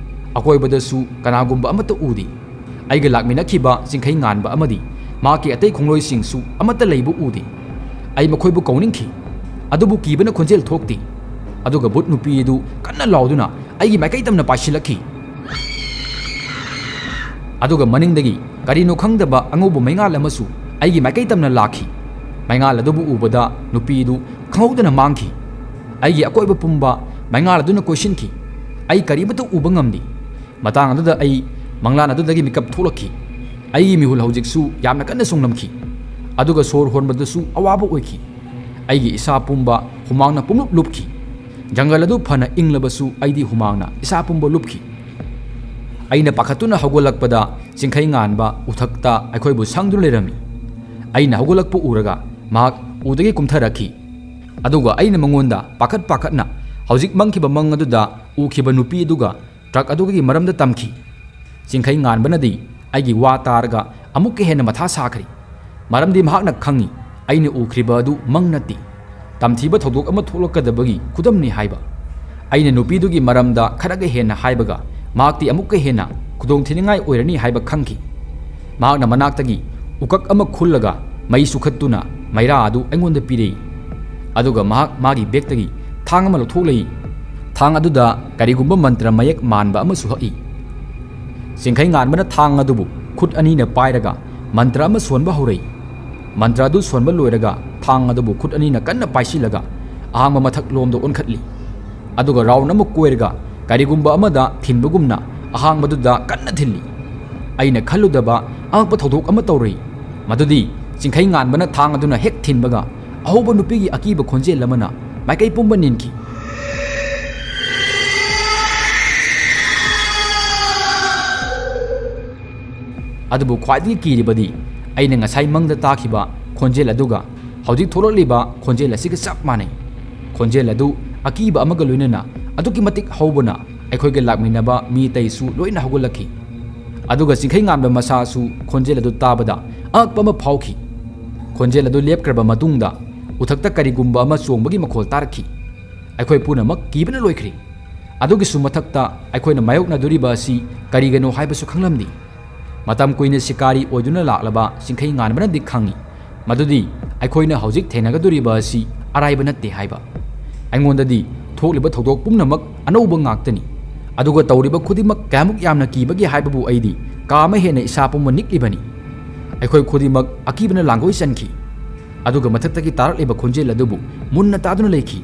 ꯑꯀꯣꯏꯕꯗꯁꯨ ꯀꯅꯥꯒꯨꯝꯕ ꯑꯃꯠꯇ ꯎꯗꯦ꯫ ꯑꯩꯒ ꯂꯥꯛꯃꯤꯟꯅꯈꯤꯕ ꯆꯤꯡꯈꯩ ꯉꯥꯟꯕ ꯑꯃꯗꯤ ꯃꯍꯥꯛꯀꯤ ꯑꯇꯩ ꯈꯣꯡꯂꯣꯏꯁꯤꯡꯁꯨ ꯑꯃꯠꯇ ꯂꯩꯕ ꯎꯗꯦ꯫ ꯑꯩ ꯃꯈꯣꯏꯕꯨ ꯀꯧꯅꯤꯡꯈꯤ, ꯑꯗꯨꯕꯨ ꯀꯤꯕꯅ ꯈꯣꯟꯖꯦꯜ ꯊꯣꯛꯇꯦ꯫ ꯑꯗꯨꯒ ꯚꯨꯠ ꯅꯨꯄꯤ ꯑꯗꯨ ꯀꯟꯅ ꯂꯥꯎꯗꯨꯅ ꯑꯩꯒꯤ ꯃꯥꯏꯀꯩ ꯇꯝꯅ ꯄꯥꯏꯁꯤꯜꯂꯛꯈꯤ꯫ ꯑꯗꯨꯒ ꯃꯅꯤꯡꯗꯒꯤ ꯀꯔꯤꯅꯣ ꯈꯪꯗꯕ ꯑꯉꯧꯕ ꯃꯩꯉꯥꯜ ꯑꯃꯁꯨ ꯑꯩꯒꯤ ꯃꯥꯏꯀꯩ ꯇꯝꯅ ꯂꯥꯛꯈꯤ꯫ ꯃꯩꯉꯥꯜ ꯑꯗꯨꯕꯨ ꯎꯕꯗ ꯅꯨꯄꯤ ꯑꯗꯨ ꯈꯪꯍꯧꯗꯅ ꯃꯥꯡꯈꯤ꯫ ꯑꯩꯒꯤ ꯑꯀꯣꯏꯕ ꯄꯨꯝꯕ ꯃꯩꯉꯥꯜ ꯑꯗꯨꯅ ꯀꯣꯏꯁꯤꯟꯈꯤ꯫ ꯑꯩ ꯀꯔꯤꯃꯠꯇ ꯎꯕ ꯉꯝꯗꯦ꯫ ꯃꯇꯥꯡ ꯑꯗꯨꯗ ꯑꯩ ꯃꯪꯂꯥꯟ ꯑꯗꯨꯗꯒꯤ ꯃꯤꯀꯞ ꯊꯣꯛꯂꯛꯈꯤ꯫ ꯑꯩꯒꯤ ꯃꯤꯍꯨꯜ ꯍꯧꯖꯤꯛꯁꯨ ꯌꯥꯝꯅ ꯀꯟꯅ ꯆꯣꯡꯂꯝꯈꯤ, ꯑꯗꯨꯒ ꯁꯣꯔ ꯍꯣꯟꯕꯗꯁꯨ ꯑꯋꯥꯕ ꯑꯣꯏꯈꯤ꯫ ꯑꯩꯒꯤ ꯏꯁꯥ ꯄꯨꯝꯕ ꯍꯨꯃꯥꯡꯅ ꯄꯨꯝꯂꯨꯞ ꯂꯨꯞꯈꯤ꯫ ꯖꯪꯒꯜ ꯑꯗꯨ ꯐꯅ ꯏꯪꯂꯕꯁꯨ ꯑꯩꯗꯤ ꯍꯨꯃꯥꯡꯅ ꯏꯁꯥ ꯄꯨꯝꯕ ꯂꯨꯞꯈꯤ꯫ ꯑꯩꯅ ꯄꯥꯈꯠꯇꯨꯅ ꯍꯧꯒꯠꯂꯛꯄꯗ ꯆꯤꯡꯈꯩ ꯉꯥꯟꯕ ꯎꯊꯛꯇ ꯑꯩꯈꯣꯏꯕꯨ ꯁꯪꯗꯨꯅ ꯂꯩꯔꯝꯃꯤ꯫ ꯑꯩꯅ ꯍꯧꯒꯠꯂꯛꯄ ꯎꯔꯒ ꯃꯍꯥꯛ ꯎꯗꯒꯤ ꯀꯨꯝꯊꯔꯛꯈꯤ꯫ ꯑꯗꯨꯒ ꯑꯩꯅ ꯃꯉꯣꯟꯗ ꯄꯥꯈꯠ ꯄꯥꯈꯠꯅ ꯍꯧꯖꯤꯛ ꯃꯪꯈꯤꯕ ꯃꯪ ꯑꯗꯨꯗ ꯎꯈꯤꯕ ꯅꯨꯄꯤ ꯑꯗꯨꯒ ꯇ꯭ꯔꯛ ꯑꯗꯨꯒꯤ ꯃꯔꯝꯗ ꯇꯝꯈꯤ꯫ ꯆꯤꯡꯈꯩ ꯉꯥꯟꯕꯅꯗꯤ ꯑꯩꯒꯤ ꯋꯥ ꯇꯥꯔꯒ ꯑꯃꯨꯛꯀ ꯍꯦꯟꯅ ꯃꯊꯥ ꯁꯥꯈ꯭ꯔꯦ꯫ ꯃꯔꯝꯗꯤ ꯃꯍꯥꯛꯅ ꯈꯪꯏ, ꯑꯩꯅ ꯎꯈ꯭ꯔꯤꯕ ꯑꯗꯨ ꯃꯪ ꯅꯠꯇꯦ, ꯇꯝꯊꯤꯕ ꯊꯧꯗꯣꯛ ꯑꯃ ꯊꯣꯛꯂꯛꯀꯗꯕꯒꯤ ꯈꯨꯗꯝꯅꯤ ꯍꯥꯏꯕ꯫ ꯑꯩꯅ ꯅꯨꯄꯤꯗꯨꯒꯤ ꯃꯔꯝꯗ ꯈꯔꯒ ꯍꯦꯟꯅ ꯍꯥꯏꯕꯒ ꯃꯍꯥꯛꯇꯤ ꯑꯃꯨꯛꯀ ꯍꯦꯟꯅ ꯈꯨꯗꯣꯡꯊꯤꯅꯤꯡꯉꯥꯏ ꯑꯣꯏꯔꯅꯤ ꯍꯥꯏꯕ ꯈꯪꯈꯤ꯫ ꯃꯍꯥꯛꯅ ꯃꯅꯥꯛꯇꯒꯤ ꯎꯀꯛ ꯑꯃ ꯈꯨꯜꯂꯒ ꯃꯩ ꯆꯨꯈꯠꯇꯨꯅ ꯃꯩꯔꯥ ꯑꯗꯨ ꯑꯩꯉꯣꯟꯗ ꯄꯤꯔꯛꯏ꯫ ꯑꯗꯨꯒ ꯃꯍꯥꯛ ꯃꯥꯒꯤ ꯕꯦꯒꯇꯒꯤ ꯊꯥꯡ ꯑꯃ ꯂꯧꯊꯣꯛꯂꯛꯏ꯫ ꯊꯥꯡ ꯑꯗꯨꯗ ꯀꯔꯤꯒꯨꯝꯕ ꯃꯟꯇ꯭ꯔ ꯃꯌꯦꯛ ꯃꯥꯟꯕ ꯑꯃꯁꯨ ꯍꯛꯏ꯫ ꯆꯤꯡꯈꯩ ꯉꯥꯟꯕꯅ ꯊꯥꯡ ꯑꯗꯨꯕꯨ ꯈꯨꯠ ꯑꯅꯤꯅ ꯄꯥꯏꯔꯒ ꯃꯟꯇ꯭ꯔ ꯑꯃ ꯁꯣꯟꯕ ꯍꯧꯔꯛꯏ꯫ ꯃꯟꯇ꯭ꯔ ꯑꯗꯨ ꯁꯣꯟꯕ ꯂꯣꯏꯔꯒ ꯊꯥꯡ ꯑꯗꯨꯕꯨ ꯈꯨꯠ ꯑꯅꯤꯅ ꯀꯟꯅ ꯄꯥꯏꯁꯤꯜꯂꯒ ꯑꯍꯥꯡꯕ ꯃꯊꯛ ꯂꯣꯝꯗ ꯑꯣꯟꯈꯠꯂꯤ꯫ ꯑꯗꯨꯒ ꯔꯥꯎꯟ ꯑꯃ ꯀꯣꯏꯔꯒ ꯀꯔꯤꯒꯨꯝꯕ ꯑꯃꯗ ꯊꯤꯟꯕꯒꯨꯝꯅ ꯑꯍꯥꯡꯕꯗꯨꯗ ꯀꯟꯅ ꯊꯤꯜꯂꯤ꯫ ꯑꯩꯅ ꯈꯜꯂꯨꯗꯕ ꯑꯉꯛꯄ ꯊꯧꯗꯣꯛ ꯑꯃ ꯇꯧꯔꯛꯏ꯫ ꯃꯗꯨꯗꯤ ꯆꯤꯡꯈꯩ ꯉꯥꯟꯕꯅ ꯊꯥꯡ ꯑꯗꯨꯅ ꯍꯦꯛ ꯊꯤꯟꯕꯒ ꯑꯍꯧꯕ ꯅꯨꯄꯤꯒꯤ ꯑꯀꯤꯕ ꯈꯣꯟꯖꯦꯜ ꯑꯃꯅ ꯃꯥꯏꯀꯩ ꯄꯨꯝꯕ ꯅꯤꯟꯈꯤ꯫ ꯑꯗꯨꯕꯨ ꯈ꯭ꯋꯥꯏꯗꯒꯤ ꯀꯤꯔꯤꯕꯗꯤ ꯑꯩꯅ ꯉꯁꯥꯏ ꯃꯪꯗ ꯇꯥꯈꯤꯕ ꯈꯣꯟꯖꯦꯜ ꯑꯗꯨꯒ ꯍꯧꯖꯤꯛ ꯊꯣꯛꯂꯛꯂꯤꯕ ꯈꯣꯟꯖꯦꯜ ꯑꯁꯤꯒ ꯆꯞ ꯃꯥꯟꯅꯩ꯫ ꯈꯣꯟꯖꯦꯜ ꯑꯗꯨ ꯑꯀꯤꯕ ꯑꯃꯒ ꯂꯣꯏꯅꯅ ꯑꯗꯨꯛꯀꯤ ꯃꯇꯤꯛ ꯍꯧꯕꯅ ꯑꯩꯈꯣꯏꯒ ꯂꯥꯛꯃꯤꯟꯅꯕ ꯃꯤ ꯑꯇꯩꯁꯨ ꯂꯣꯏꯅ ꯍꯧꯒꯠꯂꯛꯈꯤ꯫ ꯑꯗꯨꯒ ꯆꯤꯡꯈꯩ ꯉꯥꯟꯕ ꯃꯁꯥꯁꯨ ꯈꯣꯟꯖꯦꯜ ꯑꯗꯨ ꯇꯥꯕꯗ ꯑꯉꯛꯄ ꯑꯃ ꯐꯥꯎꯈꯤ꯫ ꯈꯣꯟꯖꯦꯜ ꯑꯗꯨ ꯂꯦꯞꯈ꯭ꯔꯕ ꯃꯇꯨꯡꯗ ꯎꯊꯛꯇ ꯀꯔꯤꯒꯨꯝꯕ ꯑꯃ ꯆꯣꯡꯕꯒꯤ ꯃꯈꯣꯜ ꯇꯥꯔꯛꯈꯤ꯫ ꯑꯩꯈꯣꯏ ꯄꯨꯝꯅꯃꯛ ꯀꯤꯕꯅ ꯂꯣꯏꯈ꯭ꯔꯦ꯫ ꯑꯗꯨꯒꯤꯁꯨ ꯃꯊꯛꯇ ꯑꯩꯈꯣꯏꯅ ꯃꯥꯌꯣꯛꯅꯗꯣꯔꯤꯕ ꯑꯁꯤ ꯀꯔꯤꯒꯤꯅꯣ ꯍꯥꯏꯕꯁꯨ ꯈꯪꯂꯝꯗꯦ꯫ ꯃꯇꯝ ꯀꯨꯏꯅ ꯁꯤꯀꯥꯔꯤ ꯑꯣꯏꯗꯨꯅ ꯂꯥꯛꯂꯕ ꯆꯤꯡꯈꯩ ꯉꯥꯟꯕꯅꯗꯤ ꯈꯪꯏ ꯃꯗꯨꯗꯤ ꯑꯩꯈꯣꯏꯅ ꯍꯧꯖꯤꯛ ꯊꯦꯡꯅꯒꯗꯧꯔꯤꯕ ꯑꯁꯤ ꯑꯔꯥꯏꯕ ꯅꯠꯇꯦ ꯍꯥꯏꯕ꯫ ꯑꯩꯉꯣꯟꯗꯗꯤ ꯊꯣꯛꯂꯤꯕ ꯊꯧꯗꯣꯛ ꯄꯨꯝꯅꯃꯛ ꯑꯅꯧꯕ ꯉꯥꯛꯇꯅꯤ꯫ ꯑꯗꯨꯒ ꯇꯧꯔꯤꯕ ꯈꯨꯗꯤꯡꯃꯛ ꯀꯌꯥꯃꯨꯛ ꯌꯥꯝꯅ ꯀꯤꯕꯒꯦ ꯍꯥꯏꯕꯕꯨ ꯑꯩꯗꯤ ꯀꯥ ꯑꯃ ꯍꯦꯟꯅ ꯏꯁꯥ ꯄꯨꯝꯕ ꯅꯤꯛꯂꯤꯕꯅꯤ꯫ ꯑꯩꯈꯣꯏ ꯈꯨꯗꯤꯡꯃꯛ ꯑꯀꯤꯕꯅ ꯂꯥꯡꯒꯣꯏ ꯆꯟꯈꯤ꯫ ꯑꯗꯨꯒ ꯃꯊꯛꯇꯒꯤ ꯇꯥꯔꯛꯂꯤꯕ ꯈꯣꯟꯖꯦꯜ ꯑꯗꯨꯕꯨ ꯃꯨꯟꯅ ꯇꯥꯗꯨꯅ ꯂꯩꯈꯤ꯫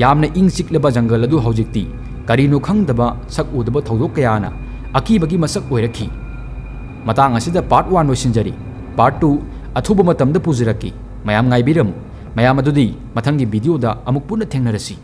ꯌꯥꯝꯅ ꯏꯪ ꯆꯤꯛꯂꯕ ꯖꯪꯒꯜ ꯑꯗꯨ ꯍꯧꯖꯤꯛꯇꯤ ꯀꯔꯤꯅꯣ ꯈꯪꯗꯕ ꯁꯛ ꯎꯗꯕ ꯊꯧꯗꯣꯛ ꯀꯌꯥꯅ ꯑꯀꯤꯕꯒꯤ ꯃꯁꯛ ꯑꯣꯏꯔꯛꯈꯤ꯫ ꯃꯇꯥꯡ ꯑꯁꯤꯗ ꯄꯥꯔꯠ ꯋꯥꯟ ꯂꯣꯏꯁꯤꯟꯖꯔꯤ꯫ ꯄꯥꯔꯠ ꯇꯨ ꯑꯊꯨꯕ ꯃꯇꯝꯗ ꯄꯨꯖꯔꯛꯀꯦ꯫ ꯃꯌꯥꯝ ꯉꯥꯏꯕꯤꯔꯝꯃꯨ꯫ ꯃꯌꯥꯝ ꯑꯗꯨꯗꯤ ꯃꯊꯪꯒꯤ ꯚꯤꯗꯤꯑꯣꯗ ꯑꯃꯨꯛ ꯄꯨꯟꯅ ꯊꯦꯡꯅꯔꯁꯤ꯫